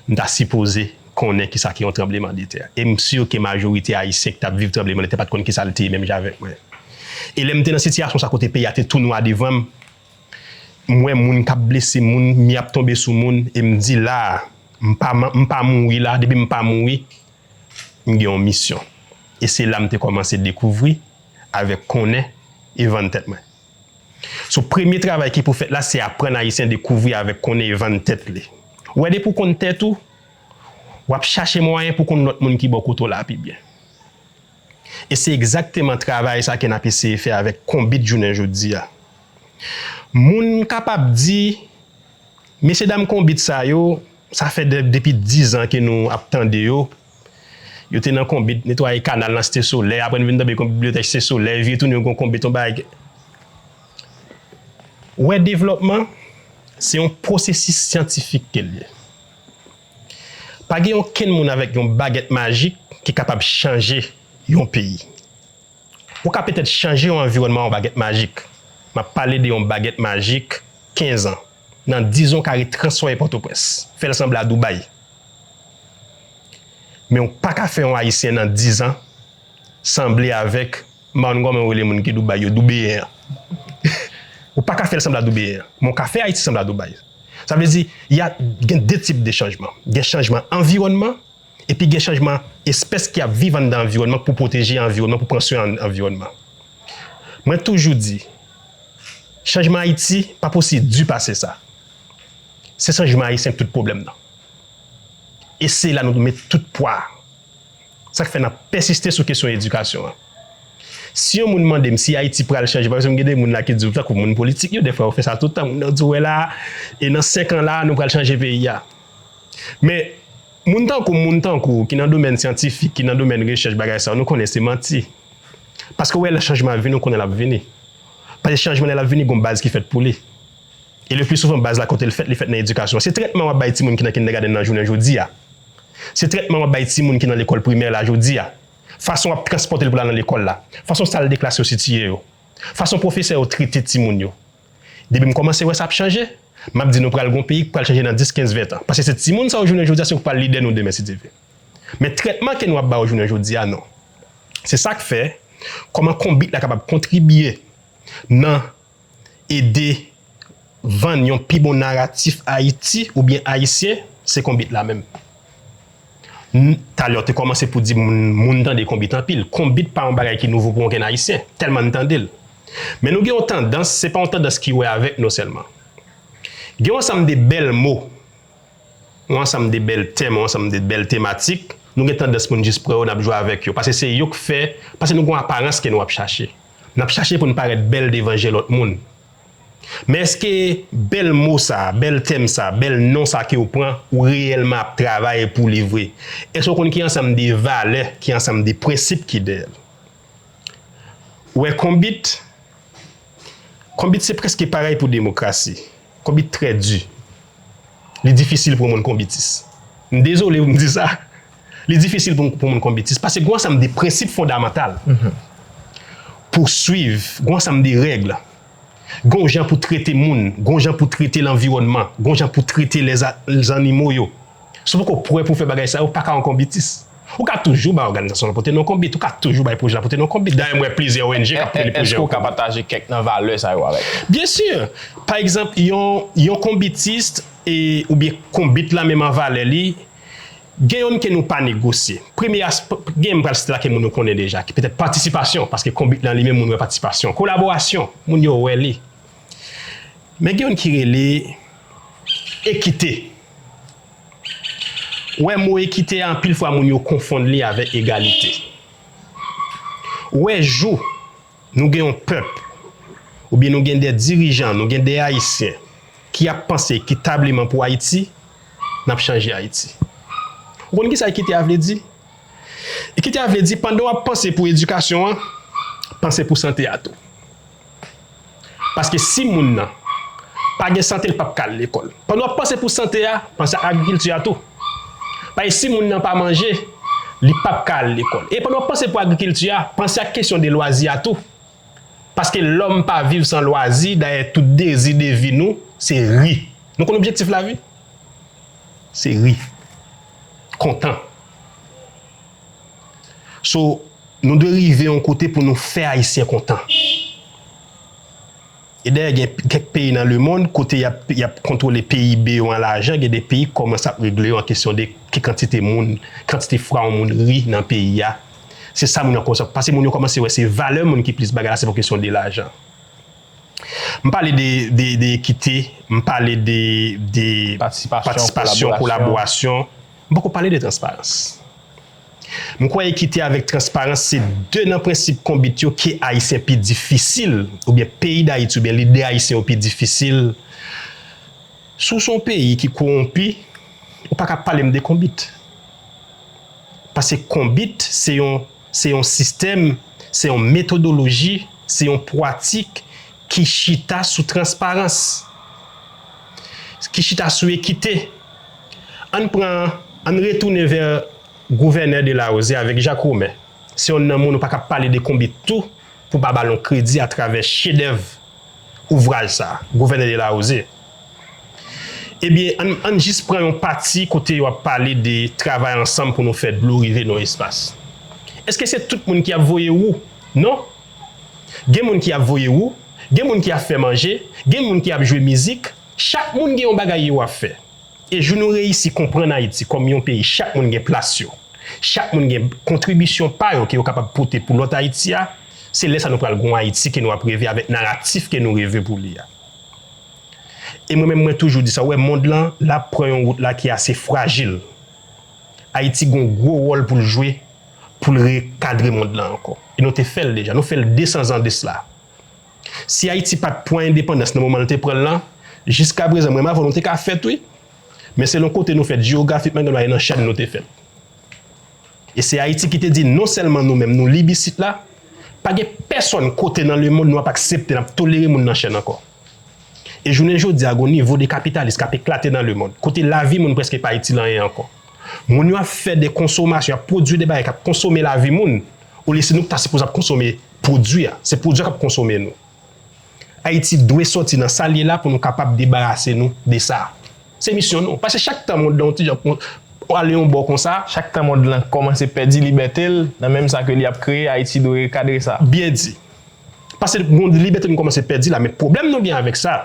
m ta sipoze konnen kisa ki yon tranblemann de tè. E m si ke majorite Ayisyen ki t ap viv tranblemann de tè pa t konn kisa l te ye menm jan avèk mwen. E lè m te nan sitiyasyon sa kote peyi a te tou nwa devan m, m wè moun k ap blese moun, mi ap tonbe sou moun, e m di la a, m pa, m pa mouri la, depi m pa mouri, m gen yon misyon. E se la m te kòmanse dekouvri avèk konnen e vann tèt mwen. So, premye travay ki pou fèt la, se aprann Ayisyen dekouvri avèk konnen e vann tèt li. Ou wè, depi w konn tèt ou, w ap chache mwayen pou konn lòt moun ki bò kote w la pi byen. E se egzakteman travay sa ke n ap eseye fè avèk konbit jounen jodi a. Moun kapab di, mesye dam konbit sa yo, sa fè de, depi diz an ke nou ap tande yo. Yo te nan konbit netwaye kanal nan Site Solèy, apre n vin tonbe konbit bibliyotèk Site Solèy, vire tounen yo gon konbit yon bagay. Wè, devlòpman, se yon pwosesis syantifik ke l ye. Pa gen okenn moun avèk yon bagèt majik ki kapab chanje yon peyi. Ou ka petèt chanje yon anviwònman yon bagèt majik. M ap pale de yon bagèt majik kenz an. Nan diz an, w ka retransfòme Pòtoprens. Fè l sanble a Dubai. Men w pa ka fè yon Ayisyen nan diz an sanble avèk, m pa konn kòman yo rele moun ki Dubai yo, Dubeyen an. Ou pa ka fè l sanble a Dubeyen an. Men w ka fè Ayiti sanble a Dubai. Sa vle di, y a, gen de tip de chanjman. Gen chanjman anviwònman, epi gen chanjman espès ki ap viv anndan anviwònman pou pwoteje anviwònman, pou pran swen an-, anviwònman. Mwen toujou di, chanjman Ayiti pa p osi di pase sa. Se chanjman ayisyen k tout pwoblèm nan. E se la nou met tout pwa. Sa k fè n ap pèsiste sou kesyon edikasyon an. Si yon moun mande m si Ayiti pral chanje, paske m gen de moun la ki di w, tankou moun politik yo, dèfwa yo fè sa tout tan, moun nan di w, wè la, e nan senk an la, nou pral chanje peyi a. Men, moun tankou m, moun tankou w, ki nan domèn syantifik, ki nan domèn rechèch, bagay sa yo, nou konnen se manti. Paske w wè lè chanjman ap vini, ou konnen l ap vini. Paske chanjman lè l ap vini, gon baz ki fèt pou li. E le pli souvan, baz la kote l fèt, li fèt nan edikasyon. Se trètman w ap bay timoun ki nan kindergarten nan jounen jodi a. Se trètman w ap bay timoun ki nan lekòl primè la jodi a. Fason w ap transpòte l pou l al nan lekòl la. Fason sal de klas yo sitiye yo. Fason pwofesè yo trete timoun yo. Depi m kòmanse wè sa ap chanje, m ap di nou pral gon peyi k pral chanje nan dis, kenz, ven tan. Paske se timoun sa yo jounen jodi a, se yo k pral lidè nou demen, si Dye vle. Men trètman ke nou ap ba yo jounen jodi a, non. Se sa k fè, kòman konbit la kapab kontribye nan ede vann yon pi bon naratif Ayiti oubyen Ayisyen, se konbit la menm. N- Talè w te kòmanse pou di moun, moun tande konbit anpil. Konbit pa yon bagay ki nouvo pou okenn Ayisyen, tèlman n tande l. Men nou gen yon tandans, se pa yon tandans ki wè avèk nou sèlman. Gen yon ansanm de bèl mo, yon ansanm de bèl tèm, yon ansanm de bèl tematik, nou gen tandans pou n jis pran yo, n ap jwe avèk yo. Paske se yo k fè, paske nou gen yon aparans ke nou ap chache. N ap chache pou n parèt bèl devan je lòt moun. Men èske bèl mo sa, bèl tèm sa, bèl non sa ke w pran, ou reyèlman ap travay pou li vre? Èske w konn ki ansanm de valè, ki ansanm de prensip ki dèyè l? Ou wè konbit, konbit se prèske parèy pou demokrasi. Konbit trè di. Li difisil pou moun konbitis. M dezole pou m di sa. Li difisil pou, pou moun konbitis. Paske gen yon ansanm de prensip fondamantal pou swiv, gen yon ansanm de règ. Gen yon jan pou trete moun, gen yon jan pou trete lanviwònman, gen yon jan pou trete lèzanimo yo. Si w poko prè pou fè bagay sa yo, ou pa ka yon konbitis. Ou ka toujou bay òganizasyon la pote non konbit, ou ka toujou bay pwojè la pote non konbit. Dayè, m wè plizyè O N G k ap rele pwojè yo konbit. Èske w ka pataje kèk nan valè sa yo avèk nou? Byen si. Pa egzanp, yon, yon konbitis, e, oubyen konbit la menm an valè li, gen yonn ke nou pa negosye. Premye asp-, gen m pral site la ke moun yo konnen deja, ki petèt patisipasyon, paske konbit lan li menm moun wè patisipasyon. Kolaborasyon, moun yo wè li. Men gen yonn ki rele ekite. Ou wè mo ekite a, anpil fwa moun yo konfonn li avèk egalite. Ou wè jou nou gen yon pèp, oubyen nou gen de dirijan, nou gen de Ayisyen ki ap panse ekitableman pou Ayiti, n ap chanje Ayiti. Ou konn kisa ekite a vle di? Ekite a vle di, pandan w ap panse pou edikasyon an, panse pou sante a tou. Paske si moun nan pa gen sante, l p ap ka al lekòl. Pandan w ap panse pou sante a, panse ak agrikilti a tou. Paske si moun nan pa manje, li p ap ka al lekòl. E pandan w ap panse pou agrikilti a, panse ak kesyon de lwazi a tou. Paske lòm pa viv san lwazi, dayè tout dezi de vi nou, se ri. Nou konn objektif lavi? Se ri. Kontan. So, nou dwe rive yon kote pou nou fè Ayisyen kontan. E dayè, gen kèk peyi nan lemonn, kote y ap, y ap kontwole P I B yo an lajan, gen de peyi k kòmanse ap regle yo an kesyon de ki kantite moun, kantite fwa yon moun ri nan peyi a. Se sa moun yo kòmanse, paske moun yo kòmanse wè se valè moun ki plis bagay la, se pa kesyon de lajan. M pale de, de, de ekite, m pale de, de patisipasyon, kolaborasyon. M poko pale de transparans. M kwè ekite avèk transparans se de nan prensip konbit yo ke Ayisyen pi difisil, oubyen peyi Dayiti, oubyen lidè ayisyen yo pi difisil. Si w se yon peyi ki kowonpi, ou pa ka pale m de konbit. Paske konbit, se yon, se yon sistèm, se yon metodoloji, se yon pwatik ki chita sou transparans, ki chita sou ekite. Ann pran, ann retounen vè gouvènè Deslarosière avèk Jacques Romain. Se yonn nan moun ou pa ka pale de konbit tou pou pa ba l yon kredi atravè chedèv ouvraj sa, gouvènè Deslarosière. Ebyen, ann, ann jis pran yon pati kote yo ap pale de travay ansanm pou nou fè dlo rive nan yon espas. Èske se tout moun ki ap voye wou? Non. Gen moun ki ap voye wou, gen moun ki ap fè manje, gen moun ki ap jwe mizik. Chak moun gen yon bagay yo ap fè. E jou nou reyisi konprann Ayiti kòm yon peyi, chak moun gen plas yo, chak moun gen kontribisyon pa yo ke yo kapab pote pou lòt Ayiti a, se lè sa nou pral gen yon Ayiti ke nou ap reve avèk naratif ke nou reve pou li a. E mwen menm, mwen toujou di sa, ou wè, mond lan, l ap pran yon wout la ki ase frajil. Ayiti gen yon gwo wòl pou l jwe, pou l rekadre mond lan ankò. E nou te fè l deja, nou fè l de san zan de sila. Si Ayiti pa t pran endepandans nan moman l te pran l lan, jiskaprezan, mwen m avè w, nou te ka fèt, wi. Men selon kote nou fèt jewografikman, gen dwa e nan chèn nou te fèt. E se Ayiti ki te di non sèlman nou menm, nou lib isit la, pa gen pèsòn kote nan lemonn nou ap aksepte, n ap tolere moun nan chèn ankò. E jounen jodi a, gen yon nivo de kapitalis k ap eklate nan lemonn, kote lavi moun prèske pa itil anyen ankò. Moun yo ap fè de konsomasyon, y ap pwodui de bagay k ap konsome lavi moun, olye se nou ki ta sipoze ap konsome pwodui a. Se pwodui a k ap konsome nou. Ayiti dwe sòti nan sa l ye la pou nou kapab debarase nou de sa. Se misyon nou. Paske chak tan mond lan yon ti jan, ale yon bò konsa. Chak tan mond lan kòmanse pèdi libète l, nan menm sa ke li ap kreye, Ayiti dwe rekadre sa. Byen di. Paske mond libète nou kòmanse pèdi la, men pwoblèm nou gen avèk sa,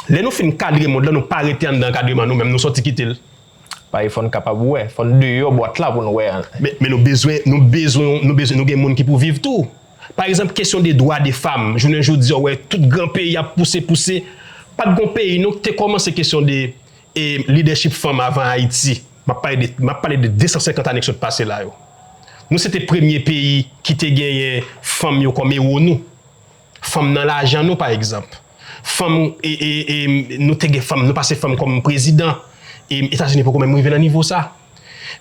lè nou fin kadre mond lan, nou pa rete anndan ankadreman nou menm, nou sòti kite l. Paske fò n kapab wè, fò n deyò bwat la pou n wè. Men, men nou bezwen, nou bezwen, nou bezwen, nou gen moun ki pou viv tou. Pa egzanp, kesyon de dwa de fanm, jounen jodi a, w wè tout gran peyi ap pouse, pouse. Pa t gon peyi, non, ki te kòmanse kesyon de e, lidèchip fanm avan Ayiti. M ap pale de, m ap pale de de san senkant ane ki sot pase la yo. Nou se te premye peyi ki te genyen fanm yo kòm ewo nou. Fanm nan lajan nou, pa egzanp. Fanm, e, e, e, nou te gen fanm, nou pase fanm kòm prezidan. E, Etazini poko menm rive nan nivo sa.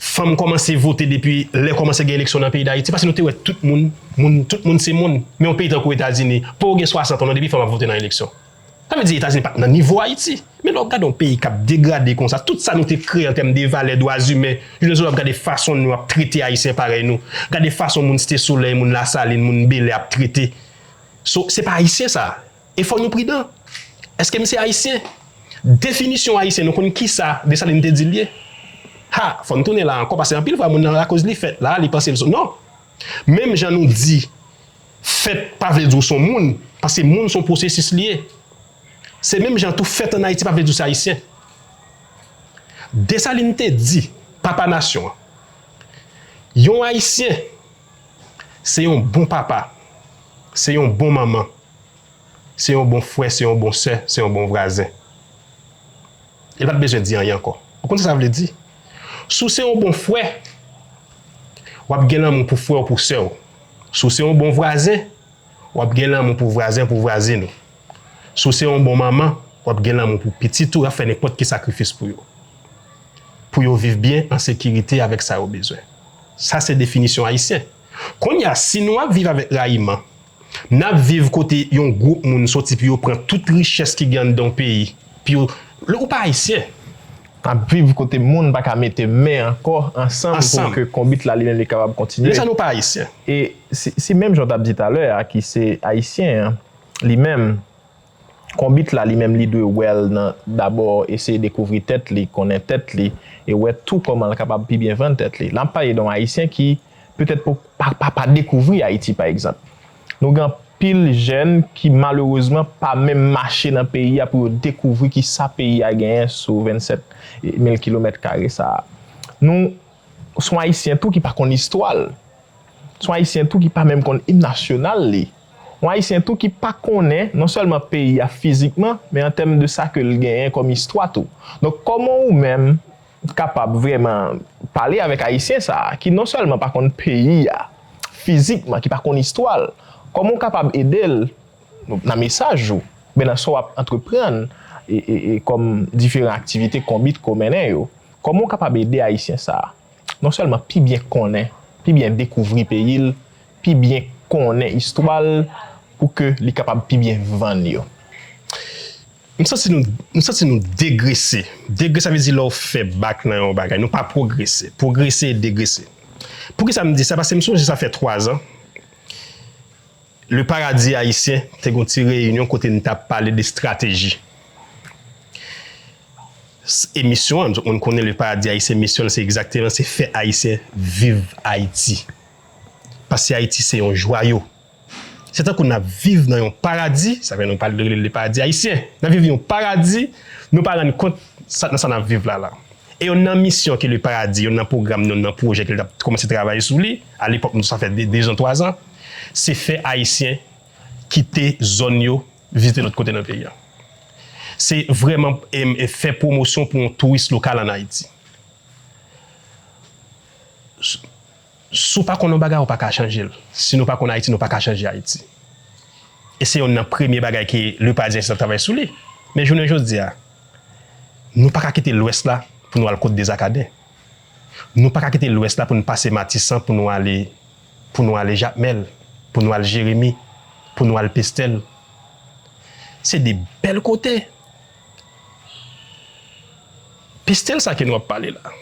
Fanm kòmanse vote depi lè kòmanse gen eleksyon nan peyi Dayiti, paske nou te wè tout moun, moun, tout moun se moun. Men yon peyi tankou Etazini, pou w gen swasant an, non, depi fanm ap vote nan eleksyon. Sa vle di Etazini pa t nan nivo Ayiti. Men lè w ap gade yon peyi k ap degrade konsa, tout sa nou te kreye an tèm de valè, dwa imen, jounen jodi a w ap gade fason nou ap trete Ayisyen parèy nou, gade fason moun Site Solèy, moun Lasalin, moun Bèlè ap trete. So, se pa Ayisyen sa. E fò nou pridan. Èske misye Ayisyen? Definisyon Ayisyen, nou konn kisa Desalin te di l ye? Ha, fò n tounen la ankò, paske anpil fwa moun nan akoz li fèt la, li panse l se, non. Menm jan nou di fèt pa vle di w se yon moun, paske moun se yon pwosesis li ye. Se menm jan tou fèt ann Ayiti pa vle di w se Ayisyen. Desalin te di, papa nasyon an, yon Ayisyen se yon bon papa, se yon bon manman, se yon bon frè, se yon bon sè, se yon bon vwazen. Li pa t bezwen di anyen ankò. Ou konn sa sa vle di? Si w se yon bon frè, w ap gen lanmou pou frè w, pou sè w. Si w se yon bon vwazen, w ap gen lanmou pou vwazen, pou vwazen ou. Si w se yon bon manman, w ap gen lanmou pou pitit ou, w ap fè nenpòt ki sakrifis pou yo. Pou yo viv byen, an sekirite, avèk sa yo bezwen. Sa se definisyon ayisyen. Kounye a, si nou ap viv avèk rayiman, n ap viv kote yon gwoup moun soti pou yo pran tout richès ki gen anndan yon peyi, pou yo, ou pa ayisyen. N ap viv kote moun pa ka mete men ankò ansanm pou ke konbit la li menm li kapab kontinye. Men sa nou pa ayisyen. E si, si menm jan w t ap di talè a, ki se ayisyen an, li menm, konbit la li menm li dwe wè l nan dabò eseye dekouvri tèt li, konnen tèt li, e wè tou kòman l kapab pi byen vann tèt li. N ap pale de yon ayisyen ki petèt pa, pa, pa dekouvri Ayiti, pa egzanp. Nou gen anpil jèn ki malerezman pa menm mache nan peyi a pou yo dekouvri kisa peyi a genyen sou vennsèt mil kilomèt kare sa a. Nou, s on ayisyen tou ki pa konn istwa l. S on ayisyen tou ki pa menm konn im nasyonal li. Yon ayisyen tou ki pa konnen non sèlman peyi a fizikman, men an tèm de sa ke l genyen kòm istwa tou. Donk, kòman ou menm kapab vrèman pale avèk ayisyen sa a, ki non sèlman pa konn peyi a fizikman, ki pa konn istwa l, kòman w kapab ede l nan mesaj ou, oubyen nan sa w ap antreprann e, e, e kòm diferan aktivite konbit ke w mennen yo? Kòman w kapab ede ayisyen sa a non sèlman pi byen konnen, pi byen dekouvri peyi l, pi byen konnen istwa l, pou ke li kapab pi byen vann yo? M santi nou, m santi nou degrese. Degrese, sa vle di lè w fè bak nan yon bagay. Nou pa pwogrese. Pwogrese e degrese. Poukisa m di sa? Paske m sonje sa fè twa zan. Le Paradis Haïtien te gen yon ti reyinyon kote n t ap pale de estrateji. S-, emisyon an, tout moun konnen Le Paradis Haïtien, misyon l se egzakteman, se fè Ayisyen viv Ayiti. Paske Ayiti se yon jwayo. Se tankou n ap viv nan yon paradi, sa fè nou pale de rele l Le Paradis Haïtien. N ap viv yon paradi, nou pa rann kont sa, nan sa n ap viv la la. E yonn nan misyon ke Le Paradis, yonn nan pwogram, yonn nan pwojè ke l t ap kòmanse travay sou li, alepòk nou sa fè de, de zan, twa zan, se fè Ayisyen kite zòn yo, vizite lòt kote nan peyi a. Se vrèman, em, e fè pwomosyon pou yon touris lokal ann Ayiti. S-, si w pa konn yon bagay, ou pa ka chanje l. Si nou pa konn Ayiti, nou pa ka chanje Ayiti. E se yonn nan premye bagay ke Le Paradis Haïtien ap travay sou li. Men jounen jodi a, nou pa ka kite Lwès la pou nou al kot Dezakaden. Nou pa ka kite Lwès la pou n pase Matisan pou nou ale, pou nou ale Jakmèl, pou nou al Jeremi, pou nou al Pestèl. Se de bèl kote. Pestèl sa ke nou ap pale la.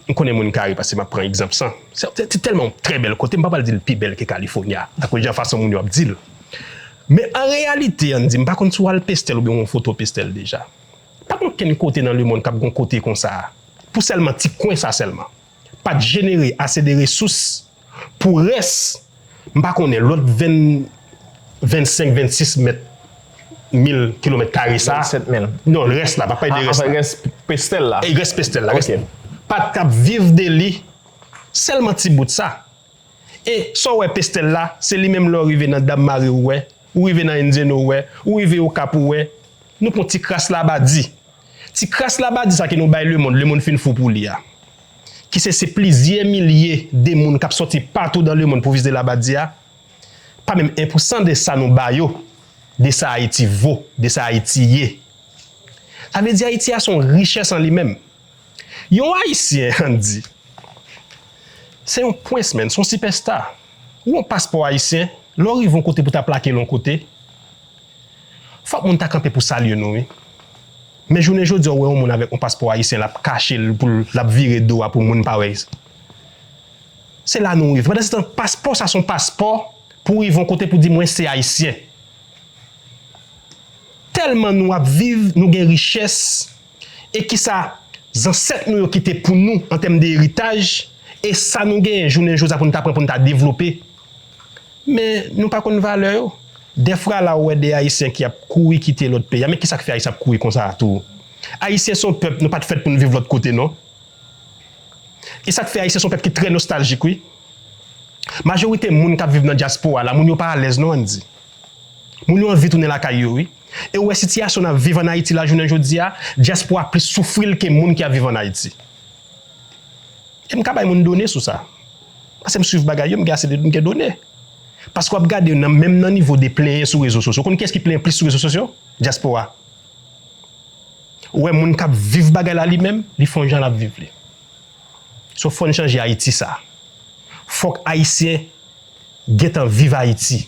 M konnen moun Kare paske m ap pran egzanp sa. Se, se, se tèlman yon trè bèl kote, m pa pral di l pi bèl ke California, akoz jan fason moun yo ap di l. Men an reyalite, ann di, m pa konn si w al Pestèl oubyen w wè yon foto Pestèl deja. Pa gen okenn kote nan lemonn k ap gen yon kote konsa, pou sèlman ti kwen sa sèlman. Pa t jenere ase de resous pou rès, m pa konnen, lòt venn, vennsenk, vennsis mèt, mil kilomèt kare sa. Vennsenk mil. Non, rès la, pa pale de rès la. Rès Pestèl la. E rès Pestèl la, rès. Ok. k ap viv de li, sèlman ti bout sa. E sa w wè Pestèl la, se li menm lè w rive nan Dam Mari ou wè, ou rive nan Indiana ou wè, ou rive Okap ou wè, nou pran ti kras Labadi. Ti kras Labadi sa ke nou bay lemonn, lemonn fin fou pou li a. Ki se, se plizyè milye de moun k ap sòti patou dan lemonn pou vizite Labadi a, pa menm en pou san de sa nou ba yo, de sa Ayiti vo, de sa Ayiti ye. Sa vle di Ayiti a se yon richès an li menm. Yon Ayisyen, ann di, se yon prince, man, se yon sipèsta. Ou yon paspò ayisyen, lè w rive yon kote pou ta plake l yon kote, fòk moun ta kanpe pou salye nou, wi. Men jounen jodi a, w wè yon moun avèk yon paspò ayisyen, l ap kache l, pou l, l ap vire do a pou moun pa wè. Se la nou rive. Pandan se tan, paspò sa se yon paspò pou w rive yon kote pou di mwen se ayisyen. Tèlman nou ap viv, nou gen richès, e kisa zansèt nou yo kite pou nou an tèm de eritaj, e sa nou genyen jounen jodi a pou nou ta pran, pou nou ta devlope. Men nou pa konn valè yo. Dèfwa la ou wè de Ayisyen ki ap kouri kite lòt peyi a. Men kisa k fè Ayisyen ap kouri konsa tou? Ayisyen se yon pèp, nou pa t fèt pou n viv lòt kote, non. E sa k fè Ayisyen se yon pèp ki trè nostaljik, wi. Majorite moun k ap viv nan dyaspora la, moun yo pa alèz non, ann di. Moun yo anvi tounen lakay yo, wi. E ou wè sitiyasyon n ap viv ann Ayiti la jounen jodi a, dyaspora plis soufri l ke moun ki ap viv ann Ayiti. E m ka bay moun done sou sa. Paske m swiv bagay yo, m gen ase de, m gen done. Paske w ap gade nan, menm nan nivo de plenyen sou rezo sosyo. Ou konn kiyès ki plenyen plis sou rezo sosyo? Dyaspora. Ou wè moun k ap viv bagay la li menm, li fè yon jan l ap viv li. So fò n chanje Ayiti sa. Fòk Ayisyen gentan viv Ayiti.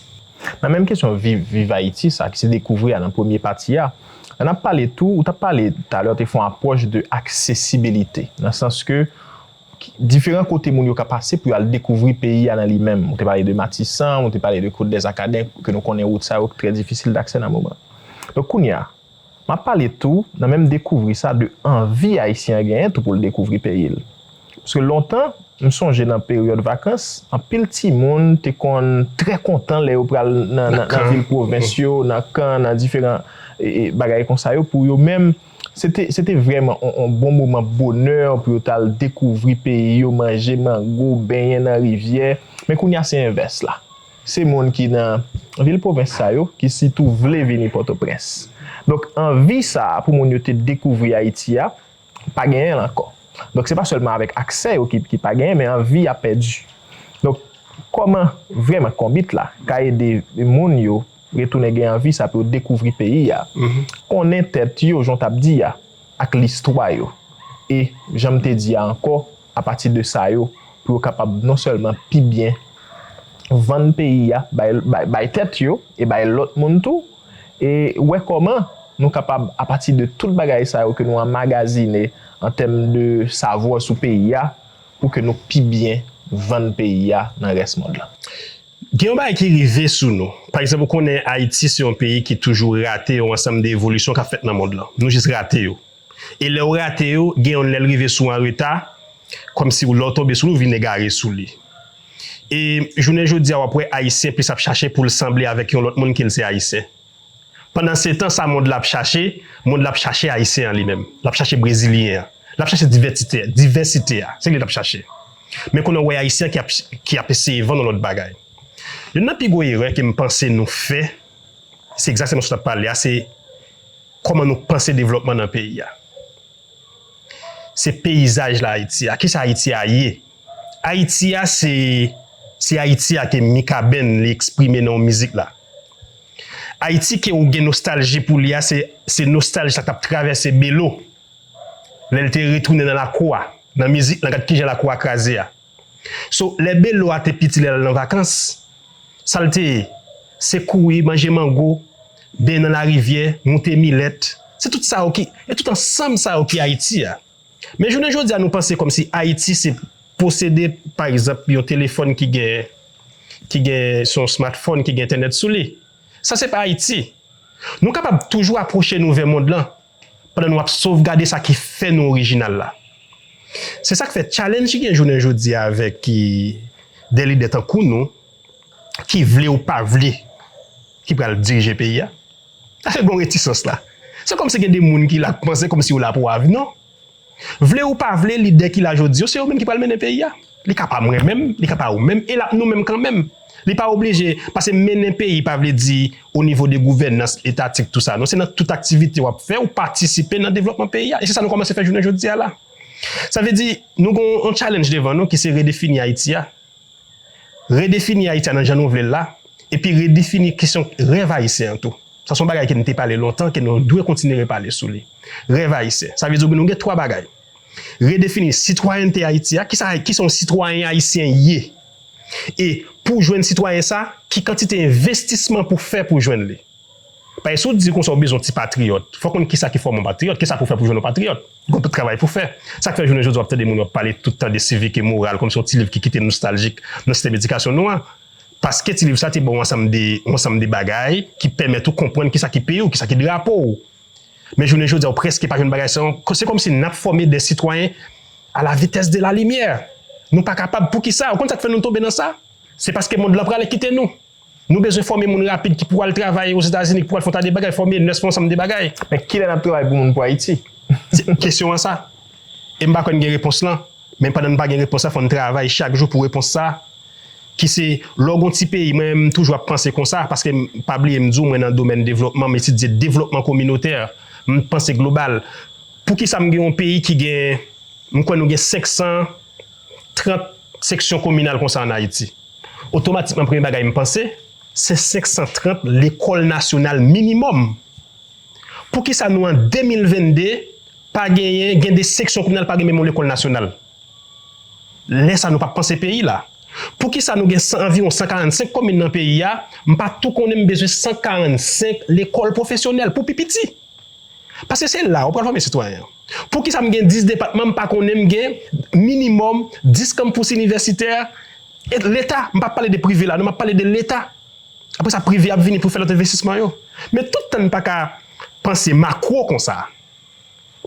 Nan menm kesyon viv, viv Ayiti sa, ki se dekouvri a nan premye pati a, lè n ap pale tou, ou t ap pale talè, w te fè yon apwòch de aksesibilite, nan sans ke ki- diferan kote moun yo ka pase pou y al dekouvri peyi a nan li menm. Ou te pale de Matisan, ou te pale de Côte des Arcadins, ke nou konnen wout sa yo trè difisil daksè nan moman. Donk, kounye a, m ap pale tou, nan menm dekouvri sa, de anvi Ayisyen an genyen tou pou l dekouvri peyi l. Paske lontan, m sonje nan peryòd vakans, anpil timoun te konn trè kontan lè yo pral nan, nan, nan vil pwovens yo, nan kan, nan diferan e, e, bagay konsa yo, pou yo menm, se te, se te vrèman on, on bon moman bonè pou yo t al dekouvri peyi yo, manje mango, benyen nan rivyè. Men kounye a se envès la. Se moun ki nan vil pwovens sa yo ki sitou vle vini Pòtoprens. Donk, anvi sa a pou moun yo te dekouvri Ayiti a, pa genyen l ankò. Donk, se pa sèlman avèk aksè yo ki, ki pa genyen, men anvi a pèdi. Donk, kòman vrèman Konbit la ka ede moun yo retounen gen anvi sa pou yo dekouvri peyi a, konnen tèt yo, jan w t ap di a, ak listwa yo. E, jan m te di a ankò, apati de sa yo, pou yo kapab non sèlman pi byen vann peyi a, bay, bay, bay tèt yo, e bay lòt moun tou, e wè kòman nou kapab, apati de tout bagay sa yo ke nou anmagazine an tèm de savwa sou peyi a, pou ke nou pi byen vann peyi a nan rès mond lan. Gen yon bagay ki rive sou nou. Pa egzanp, ou konnen Ayiti se yon peyi ki toujou rate yon ansanm de evolisyon k ap fèt nan mond lan. Nou jis rate yo. E lè w rate yo, gen youn lè l rive sou w an reta, kòmsi w lè w tonbe sou li, w vin egare sou li. E jounen jodi a, w ap wè Ayisyen plis ap chache pou l sanble avèk yon lòt moun ke l se Ayisyen. Pandan se tan, sa mond la ap chache, mond la ap chache Ayisyen an li menm. L ap chache Brezilyen an. L ap chache divèsite, divèsite a. Se li l ap chache. Men konnen w wè Ayisyen ki ap, ki ap eseye vann yon lòt bagay. Youn nan pi gwo erè ke m panse nou fè, se egzakteman sa w t ap pale a, se kòman nou panse devlòpman nan peyi a. Se peyizaj la Ayiti a. Kisa Ayiti a ye? Ayiti a se, se Ayiti a ke Mikaben li eksprime nan yon mizik la. Ayiti ke ou gen nostalji pou li a, se, se nostalji sa k t ap travèse Belo. Lè l te retounen nan lakou a, nan mizik lan, gad kijan lakou a kraze a. So, lè Belo a te piti, lè l al nan vakans, sa l te ye? Se kouri, manje mango, benyen nan larivyè, moute milèt. Se tout sa yo ki, e tout ansanm sa yo ki Ayiti a. Men jounen jodi a, nou panse kòmsi Ayiti se posede, pa egzanp, yon telefòn ki gen, ki gen, se yon smartphone ki gen entènèt sou li. Sa se pa Ayiti. Nou kapab toujou apwoche nou vè mond lan, pandan nou ap sovgade sa ki fè nou orijinal la. Se sa k fè challenge ki gen jounen jodi a avèk ki de lidè tankou nou, ki vle ou pa vle, ki pral dirije peyi a. Sa se gon retisans la. Se kòmsi gen de moun ki la k panse kòmsi yo la pou avi. Non. Vle ou pa vle, lidè ki la jodi yo, se yo menm ki pral mennen peyi a. Li ka pa mwen menm, li ka pa ou menm, e l ap nou menm kanmenm. Li pa oblije, paske mennen peyi pa vle di o nivo de gouvènans etatik, tou sa. Non, se nan tout aktivite w ap fè, ou patisipe nan devlòpman peyi a. E se sa nou kòmanse fè jounen jodi a la. Sa vle di, nou gen yon challenge devan nou ki se redefini Ayiti a. Redefini Ayiti a nan jan nou vle l la, epi redefini kesyon rèv ayisyen an tou. Sa se yon bagay ke n te pale lontan, ke nou dwe kontinye repale sou li. Rèv ayisyen. Sa vle di nou gen twa bagay. Redefini sitwayènte Ayiti a, kisa, kisa yon sitwayen ayisyen ye? E pou w jwenn sitwayen sa, ki kantite envestisman pou fè pou jwenn li? Paske si w di konsa w bezwen yon ti patriyòt, fò w konn kisa ki fòme yon patriyòt, kisa pou fè pou jwenn yon patriyòt. Gen yon travay pou fè. Sa k fè jounen jodi a w ap tande moun yo ap pale tout tan de sivik e moral, kòmsi yon ti liv ki kite nostaljik nan sistèm edikasyon nou an. Paske ti liv sa te ba w ansanm de, ansanm de bagay ki pèmèt ou konprann kisa ki peyi w, kisa ki drapo w. Men jounen jodi a, w prèske pa jwenn bagay sa. Se kòmsi n ap fòme de sitwayen à la vitesse de la lumière. Nou pa kapab. Poukisa? Ou konn sa k fè nou tonbe nan sa? Se paske mond lan prale kite nou. Nou bezwen fòme moun rapid ki pou al travay Ozetazini, ki pou al fè yon ta de bagay, fòme nès pou ansanm de bagay. Men kilè n ap travay pou moun pou Ayiti? Se kesyon an sa. E m pa kwè n gen repons lan. Men pandan n pa gen repons la, fò n travay chak jou pou repons sa. Ki se, lè w gen yon ti peyi, mwen menm m toujou ap panse konsa, paske m pa bliye m di w mwen nan domèn devlòpman, m etidye devlòpman kominotè, m panse global. Poukisa m gen yon peyi ki gen, m kwè nou gen senk san trant seksyon kominal konsa ann Ayiti? Otomatikman, premye bagay m panse, se senk san trant lekòl nasyonal minimòm. Poukisa nou an de mil venn de pa genyen, gen de seksyon kominal pa gen menm yon lekòl nasyonal? Lè sa nou p ap panse peyi la. Poukisa nou gen san, anviwon san karannsenk komin nan peyi a, m pa tou konnen m bezwen san karannsenk lekòl pwofesyonèl pou pi piti? Paske se la ou pral fòme sitwayen an. Poukisa m gen dis depatman, m pa konnen m gen minimòm dis kanpous inivèsitè? E Leta, m p ap pale de prive la, non, m ap pale de Leta. Apre sa, prive ap vini pou fè lòt envestisman yo. Men tout tan n pa ka panse makwo konsa.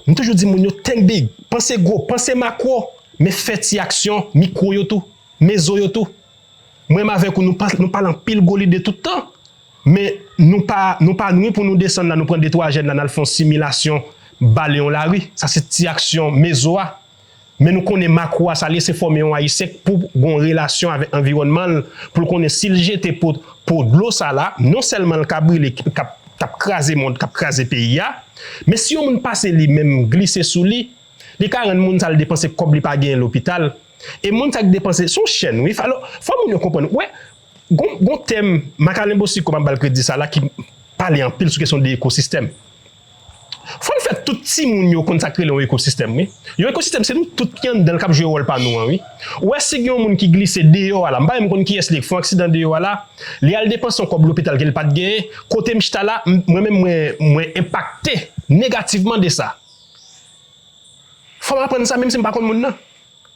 M toujou di moun yo, think big, panse gwo, panse makwo, men fè ti aksyon mikwo yo tou, mezo yo tou. Mwen menm avèk ou, nou pa, nou pale anpil gwo lide tout tan, men nou pa, nou pa nwi pou nou desann la, nou pran de twa jèn la, n al fè yon similasyon, bale yon lari. Sa se ti aksyon mezo a. Men nou konnen makwo a sa l ye, se fòme yon Ayisyen pou gon relasyon avèk anviwònman l, pou l konnen si l jete po, po dlo sa la, non sèlman l ka brile, k ap, k ap kraze mond, k ap kraze peyi a, men si yon moun pase li menm glise sou li, li ka rann moun sa l depanse kòb li pa genyen lopital. E moun sa k depanse, se yon chèn wi. Alò, fò moun yo konprann. Wè, gon, gon tèm, Macalin Bosiko, m ap ba l kredi sa la, ki pale anpil sou kesyon de ekosistèm. Fò n fè tout timoun yo konn sa k rele yon ekosistèm, wi. Yon ekosistèm, se nou tout ki anndan l k ap jwe wòl pa nou an, wi. Ou wè, si gen yon moun ki glise deyò a la, m pa menm konn kiyès li ye, k fè yon aksidan deyò a la, li al depanse yon kòb lopital ke l pa t genyen, kote m chita la, m, mwen menm, mwen, mwen enpakte negativman de sa. Fò m aprann sa, menm si m pa konn moun nan.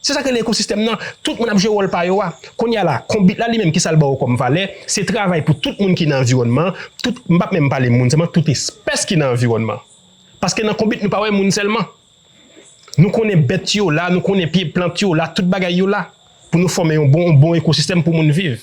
Se sa k rele ekosistèm nan. Tout moun ap jwe wòl pa yo a. Kounye a la, konbit la li menm, kisa l ba w kòm valè? Se travay pou tout moun ki nan anviwònman an, tout, m p ap menm pale moun sèlman, tout espès ki nan anviwònman an. Paske nan konbit, nou pa wè moun sèlman. Nou konnen bèt yo la, nou konnen pye plant yo la, tout bagay yo la. Pou nou fòme yon bon, yon bon ekosistèm pou moun viv.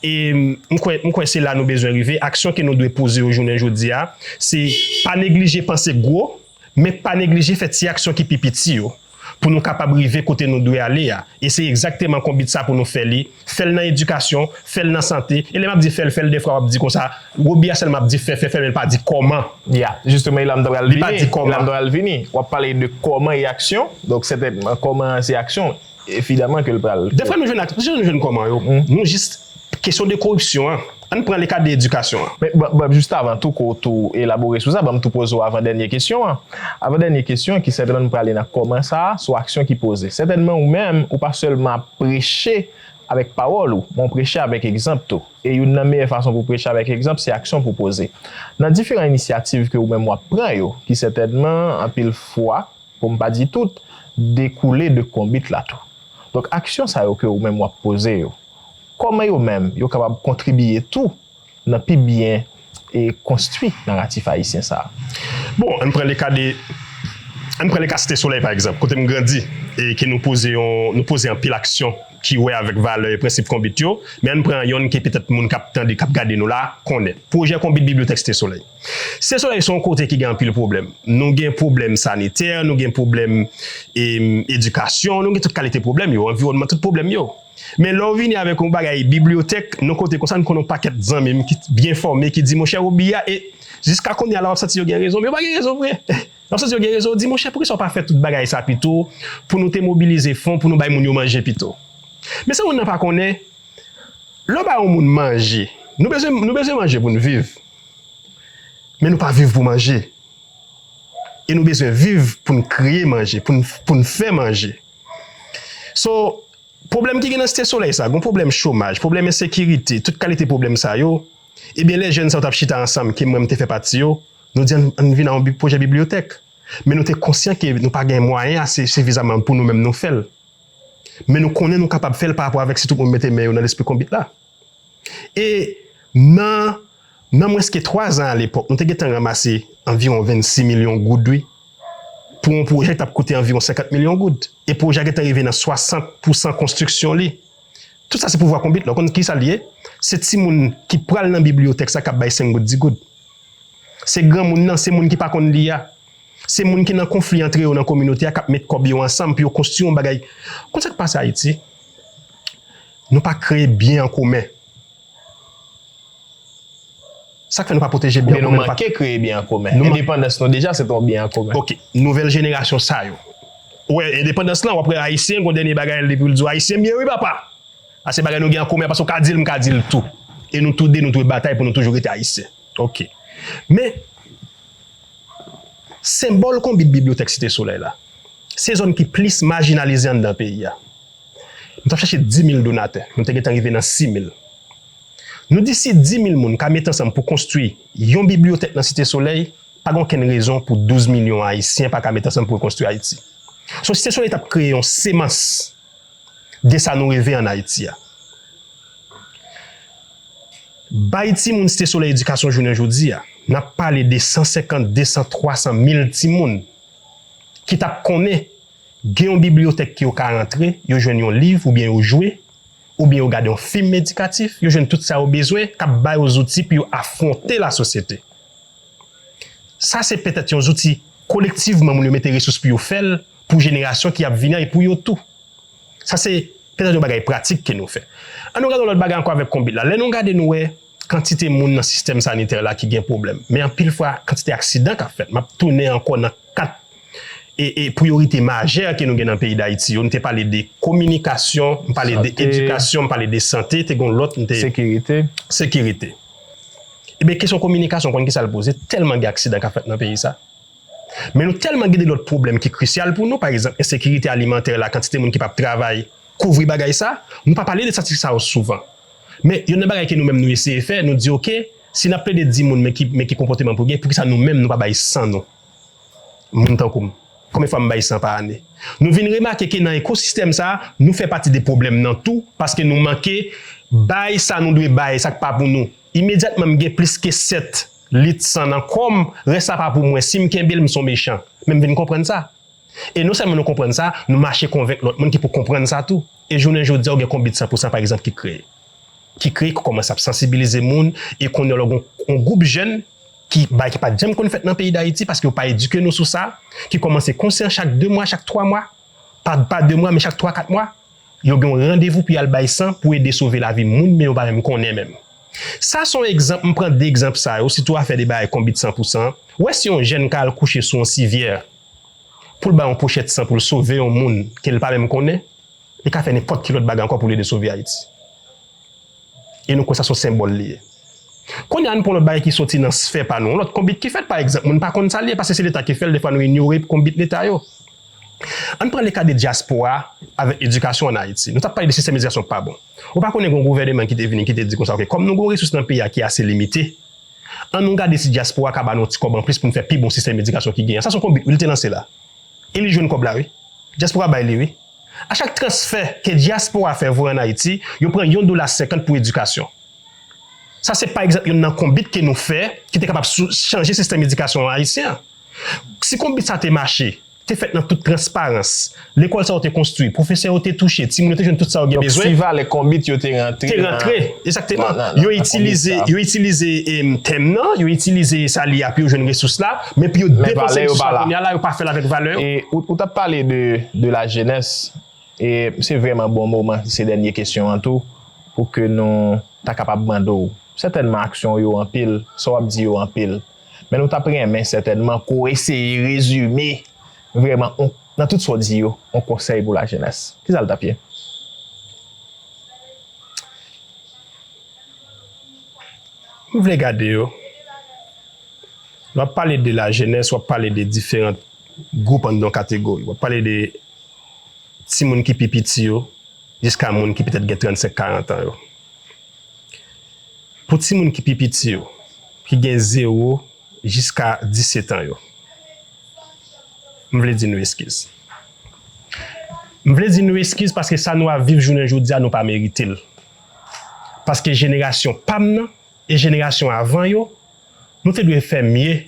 E m kwè, m kwè se la nou bezwen rive. Aksyon ke nou dwe poze yo jounen jodi a, se pa neglije panse gwo, men pa neglije fè ti aksyon ki pi piti yo, pou nou kapab rive kote nou dwe ale a. E se egzakteman konbit sa pou nou fè li. Fè l nan edikasyon, fè l nan sante. E lè m ap di fè l, fè l, defwa w ap di konsa, Robi a sèlman ap di fè, fè, fè, men l pa di kòman. Ya, jisteman, e la m ta pral vini. Li pa di kòman. E la m ta pral vini. W ap pale de kòman e aksyon. Donk, sètènman, kòman an se aksyon. Evidaman ke l pral. Defwa nou jwenn ak-, nou jwenn kòman yo. Nou jis kesyon de koripsyon an. Ann pran le ka de edikasyon an. Men, bon, bon, jis avan tou, ke w tou elabore sou sa, ban m tou poze w avan dènye kesyon an. Avan dènye kesyon an, ki sètènman nou prale nan kòman sa a, se yon aksyon ki poze. Sètènman, ou menm, ou pa sèlman ap preche avèk pawòl ou, men w preche avèk egzanp tou. E youn nan meyè fason pou w preche avèk egzanp, se aksyon pou w poze. Nan diferan inisyativ ke ou menm w ap pran yo, ki sètènman, anpil fwa, pou m pa di tout, dekoule de konbit la tou. Donk, aksyon sa yo ke ou menm w ap poze yo, kòman yo menm yo kapab kontribiye tou nan pi byen e konstwi naratif ayisyen sa a? Bon, ann pran le ka de Ann pran le ka Site Solèy, pa egzanp, kote m grandi, e ke nou poze yon, nou poze anpil aksyon ki wè avèk valè e prensip Konbit yo, men ann pran yonn ke petèt moun k ap tande, k ap gade nou la, konnen. Pwojè Konbit Bibliyotèk Site Solèy. Site Solèy se yon kote ki gen anpil pwoblèm. Nou gen pwoblèm sanitè, nou gen pwoblèm, em, edikasyon, nou gen tout kalite pwoblèm yo, anviwònman, tout pwoblèm yo. Men lè w vini avèk yon bagay bibliyotèk, nan kote konsa, n konnen yon pakèt zanmi m ki byen fòme, ki di, monchè, Robi a, e jiska kounye a la, w ap santi yo gen rezon, men yo pa gen rezon vre. W ap santi yo gen rezon, w di, monchè, poukisa w pa fè tout bagay sa pito, pou nou te mobilize fon, pou nou bay moun yo manje pito? Men sa moun nan pa konnen, lè w ba yon moun manje, nou bezwen, nou bezwen manje pou n viv, men nou pa viv pou manje. E nou bezwen viv pou n kreye manje, pou n, pou n fè manje. So, pwoblèm ki gen nan Site Solèy sa, gon pwoblèm chomaj, pwoblèm ensekirite, tout kalite pwoblèm sa yo, ebyen, lè jèn sa yo t ap chita ansanm, ke mwen m te fè pati yo, nou di ann, ann vin a yon bi-, pwojè bibliyotèk. Men nou te konsyan ke nou pa gen mwayen ase sifizaman pou nou menm nou fè l. Men nou konnen nou kapab fè l pa rapò avèk si tout moun mete men yo nan lespri Konbit la. E nan, nan mwens ke twa zan alepòk, nou te gentan ranmase anviwon vennsis milyon goud, wi, pou yon pwojè ki t ap koute anviwon senkant milyon goud. E pwojè a gentan rive nan swasant pousan konstriksyon li. Tout sa se pouvwa Konbit la. Ou konn kisa l ye? Se timoun ki pral nan bibliyotèk sa k ap bay senk goud, di goud. Se granmoun nan, se moun ki pa konn li a. Se moun ki nan konfli antre yo nan kominote a k ap met kòb yo ansanm pou yo konstwi yon bagay. Konn sa k pase Ayiti? Nou pa kreye byen an komen. Sa k fè nou pa pwoteje byen an komen? Oubyen nou manke kreye byen an komen. Endepandans nou deja, se te yon byen an komen. Ok, nouvèl jenerasyon sa yo. Ou wè, endepandans lan, w ap wè Ayisyen, gon dènye bagay li pou l di w, Ayisyen m ye wi, papa! A se bagay nou gen an komen, paske w ka di l, m ka di l tou. E nou toude, nou dwe batay pou nou toujou rete Ayisyen. Ok. Men, senbòl Konbit Bibliyotèk Site Solèy la, se zòn ki plis majinalize anndan peyi a. Nou t ap chache dis mil donatè, nou te gentan rive nan sis mil. Nou di si dis mil moun ka met ansanm pou konstwi yon bibliyotèk nan Site Solèy, pa gen okenn rezon pou douz milyon Ayisyen pa ka met ansanm pou rekonstwi Ayiti. So, Site Solèy t ap kreye yon semans de sa nou reve ann Ayiti a. Bay timoun Site Solèy edikasyon jounen jodi a, n ap pale de san senkant, de san, twa san mil timoun ki t ap konnen gen yon bibliyotèk ke yo ka rantre, yo jwenn yon liv oubyen yo jwe, oubyen yo gade yon fim edikatif, yo jwenn tout sa yo bezwen, k ap ba yo zouti pou yo afwonte lasosyete. Sa se petèt yon zouti kolektivman moun yo mete resous pou yo fè l, pou jenerasyon ki ap vini an e pou yo tou. Sa se petèt yon bagay pratik ke nou fè. Ann nou gade yon lòt bagay ankò avèk Konbit la. Lè nou gade nou wè kantite moun nan sistèm sanitè la ki gen pwoblèm. Men anpil fwa, kantite aksidan k ap fèt. M ap tounen ankò nan kat e, e priyorite majè ke nou gen nan peyi Dayiti yo. Nou te pale de kominikasyon, m pale de edikasyon, m pale de sante, te gen lòt, m te... Sekirite. Sekirite. Ebyen, kesyon kominikasyon, konn kisa l poze? Tèlman gen aksidan k ap fèt nan peyi sa. Men nou tèlman gen de lòt pwoblèm ki krisyal pou nou, pa egzanp, ensekirite alimantè la, kantite moun ki p ap travay, kouvri bagay sa, nou pa pale de statistik sa yo souvan. Men youn nan bagay ke nou menm nou eseye fè, nou di, oke, si n ap plede di moun men ki, men ki konpòteman pou gen, poukisa nou menm nou pa bay san nou? Moun tankou m. Konbyen fwa m bay san pa ane? Nou vin remake ke nan ekosistèm sa, nou fè pati de pwoblèm nan tou, paske nou manke bay sa nou dwe bay, sa k pa pou nou. Imedyatman m gen plis ke sèt lit san nan kò m, rès la pa pou mwen. Si m kenbe l, m se yon mechan. Men m vin konprann sa. E non sèlman nou konprann sa, nou mache konvenk lòt moun ki pou konprann sa tou. E jounen jodi a, ou gen Konbit san pou san, pa egzanp, ki kreye. Ki kreye, ki kòmanse ap sansibilize moun, e kounye a, lè w gen yon gwoup jèn ki, bagay ki pa t janm konn fèt nan peyi Dayiti, paske yo pa edike nou sou sa, ki kòmanse konsyan chak de mwa, chak twa mwa, pa, pa de mwa, men chak twa, kat mwa, yo gen yon randevou pou y al bay san, pou ede sove lavi moun, men yo pa menm konnen menm. Sa se yon egzanp, m pran de egzanp sa yo, sitou afè de bagay Konbit san pou san. Ou wè si yon jèn ka al kouche sou yon sivyè, pou l bay yon pochèt san, pou l sove yon moun ke l pa menm konnen, li ka fè nenpòt ki lòt bagay ankò pou l ede sove Ayiti. E nou kwè sa se yon senbòl li ye. Kounye a, ann pran lòt bagay ki soti nan sfè pa nou. Yon lòt Konbit ki fèt, pa egzanp, moun pa konn sa l ye, paske se Leta ki fè l, defwa nou inyore Konbit Leta yo. Ann pran le ka de dyaspora avèk edikasyon ann Ayiti. Nou t ap pale de sistèm edikasyon k pa bon. Ou pa konnen gen yon gouvèneman ki te vini, ki te di konsa, oke, kòm nou gen yon resous nan peyi a ki ase limite, ann nou gade si dyaspora ka ba nou yon ti kòb anplis pou n fè pi bon sistèm edikasyon ki genyen. Sa se yon Konbit, wi, li te lanse la. E li jwenn kòb la, wi. Dyaspora bay li, wi. A chak transfè ke dyaspora fè voye ann Ayiti, yo pran yon dola senkant pou edikasyon. Sa se pa egzanp youn nan Konbit ke nou fè, ki te kapab sou, chanje sistèm edikasyon ayisyen an. Si Konbit sa te mache, te fèt nan tout transparans. Lekòl sa yo te konstwi, pwofesè yo te touche, timoun yo te jwenn tout sa yo gen bezwen. Donk, ti valè konbit yo te rantre. Te rantre, egzakteman. Yo itilize, yo itilize tèm nan, yo itilize sa li a pou yo jwenn resous la, men pou yo depanse resous la kounye a la, yo pa fè l avèk valè yo. E ou t ap pale de, de la jenès, e se vrèman bon moman, se dènye kesyon an tou, pou ke nou ta kapab mande w. Sètènman, aksyon w yo anpil, sa w ap di yo anpil. Men nou t ap renmen sètènman ke w eseye rezime vrèman, nan tout sa w di yo, yon konsèy pou lajenès. Kisa l t ap ye? M vle gade yo. Lè w ap pale de lajenès, w ap pale de diferan gwoup anndan yon kategori. W ap pale de timoun ki pi piti yo, jiska moun ki petèt gen trannsenk, karant an yo. Pou timoun ki pi piti yo, ki gen zewo jiska disèt an yo, m vle di nou eskiz. M vle di nou eskiz paske sa nou ap viv jounen jodi a, nou pa merite l. Paske jenerasyon pa m nan e jenerasyon avan yo, nou te dwe fè mye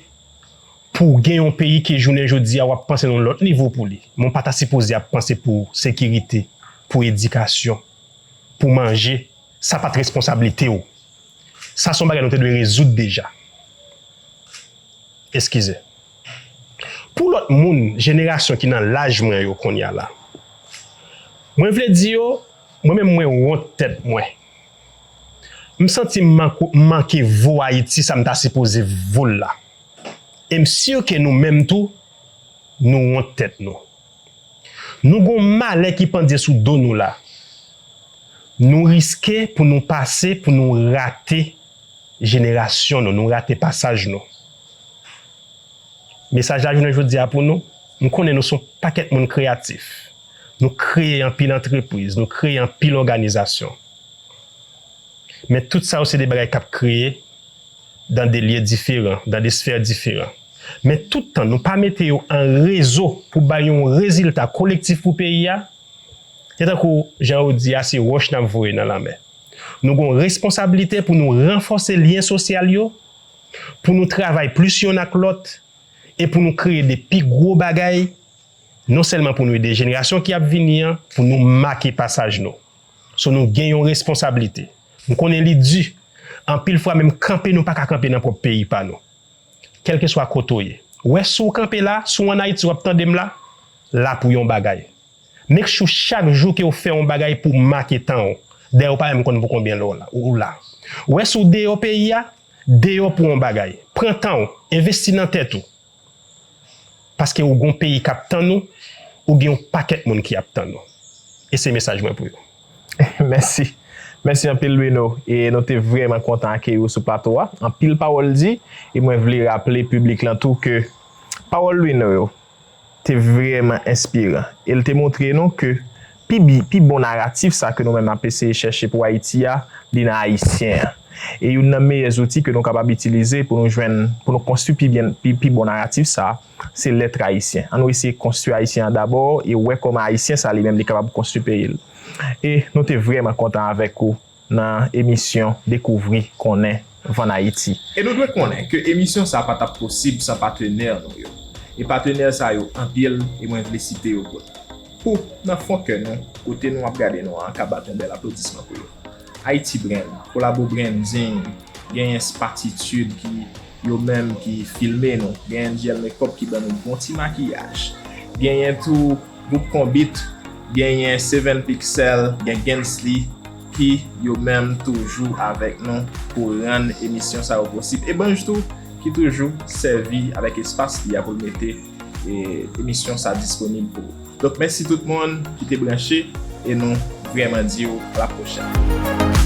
pou gen yon peyi ke jounen jodi a w ap panse nan yon lòt nivo pou li. Men w pa ta sipoze ap panse pou sekirite, pou edikasyon, pou manje. Sa pa t responsablite w. Sa se yon bagay nou te dwe rezoud deja. Eskize. Pou lòt moun, jenerasyon ki nan laj mwen yo kounye a la, mwen vle di yo, mwen menm mwen wont tèt mwen. M santi m mank-, m manke vo Ayiti sa m ta sipoze vo l la. E m si ke nou menm tou, nou wont tèt nou. Nou gon malè ki pandye sou do nou la. Nou riske pou nou pase, pou nou rate jenerasyon nou, nou rate pasaj nou. Mesaj la jounen jodi a pou nou, m konnen nou se yon pakèt moun kreyatif. Nou kreye anpil antrepriz, nou kreye anpil òganizasyon. Men tout sa yo se de bagay k ap kreye dans des lieux différents, dans des sphères différentes. Men tout tan nou pa mete yo an rezo pou bay yon rezilta kolektif pou peyi a, se tankou jan yo di a, se wòch n ap voye nan lanmè. Nou gen yon responsablite pou nou ranfòse lyen sosyal yo, pou nou travay plis youn ak lòt, e pou nou kreye de pi gwo bagay, non sèlman pou nou ede jenerasyon ki ap vini an, pou nou make pasaj nou. So, nou gen yon responsablite. M konnen li di. Anpil fwa, menm kanpe, nou pa ka kanpe nan pwòp peyi pa nou. Kèlkeswa kote w ye. Wè, si w kanpe la, si w ann Ayiti, w ap tande m la, la pou yon bagay. Make sure chak jou ke w fè yon bagay pou w make tan w. Dayè, w pa menm konn pou konbyen lè w la, ou la. Wè, si w deyò peyi a, deyò pou yon bagay. Pran tan w, envesti nan tèt ou. Paske ou gon peyi k ap tann ou, ou gen yon pakèt moun ki ap tann ou. E se mesaj mwen pou yo. Mèsi. Mèsi anpil, Louino. E nou te vrèman kontan akeyi w sou plato a. Anpil pawòl di, e mwen vle raple piblik lan tou ke pawòl Louino yo te vrèman enspiran. E l te montre nou ke pi bi-, pi bon naratif sa ke nou menm n ap eseye chèche pou Ayiti a, li nan Ayisyen an. E youn nan meyè zouti ke nou kapab itilize pou nou jwenn, pou nou konstwi pi byen, pi, pi bon naratif sa, se lèt ayisyen. An nou eseye konstwi Ayisyen an dabò e wè kòman Ayisyen sa li menm li kapab konstwi peyi l. E nou te vrèman kontan avèk ou nan emisyon Dekouvri, Konnen, Vann Ayiti. E nou dwe konnen ke emisyon sa pa t ap posib san patenè nou yo. E patenè sa yo anpil, e mwen vle site yo tout. Pou, nan fon kè nou, kote nou ap gade nou an ka bat yon bèl aplodisman pou yo. Haiti Brand, Collabo Branding, genyen Spatitude ki yo menm ki filme nou, genyen Angel Makeup ki ban nou bon ti makiyaj, genyen tou Gwoup Konbit, genyen Seven Pixel, gen Gensley ki yo menm toujou avèk nou pou rann emisyon sa yo posib. E Banj tou ki toujou sèvi avèk espas li a pou l mete, e, emisyon sa disponib pou ou. Donk, mèsi tout moun ki te branche e nou vrèman di w a la pwochèn.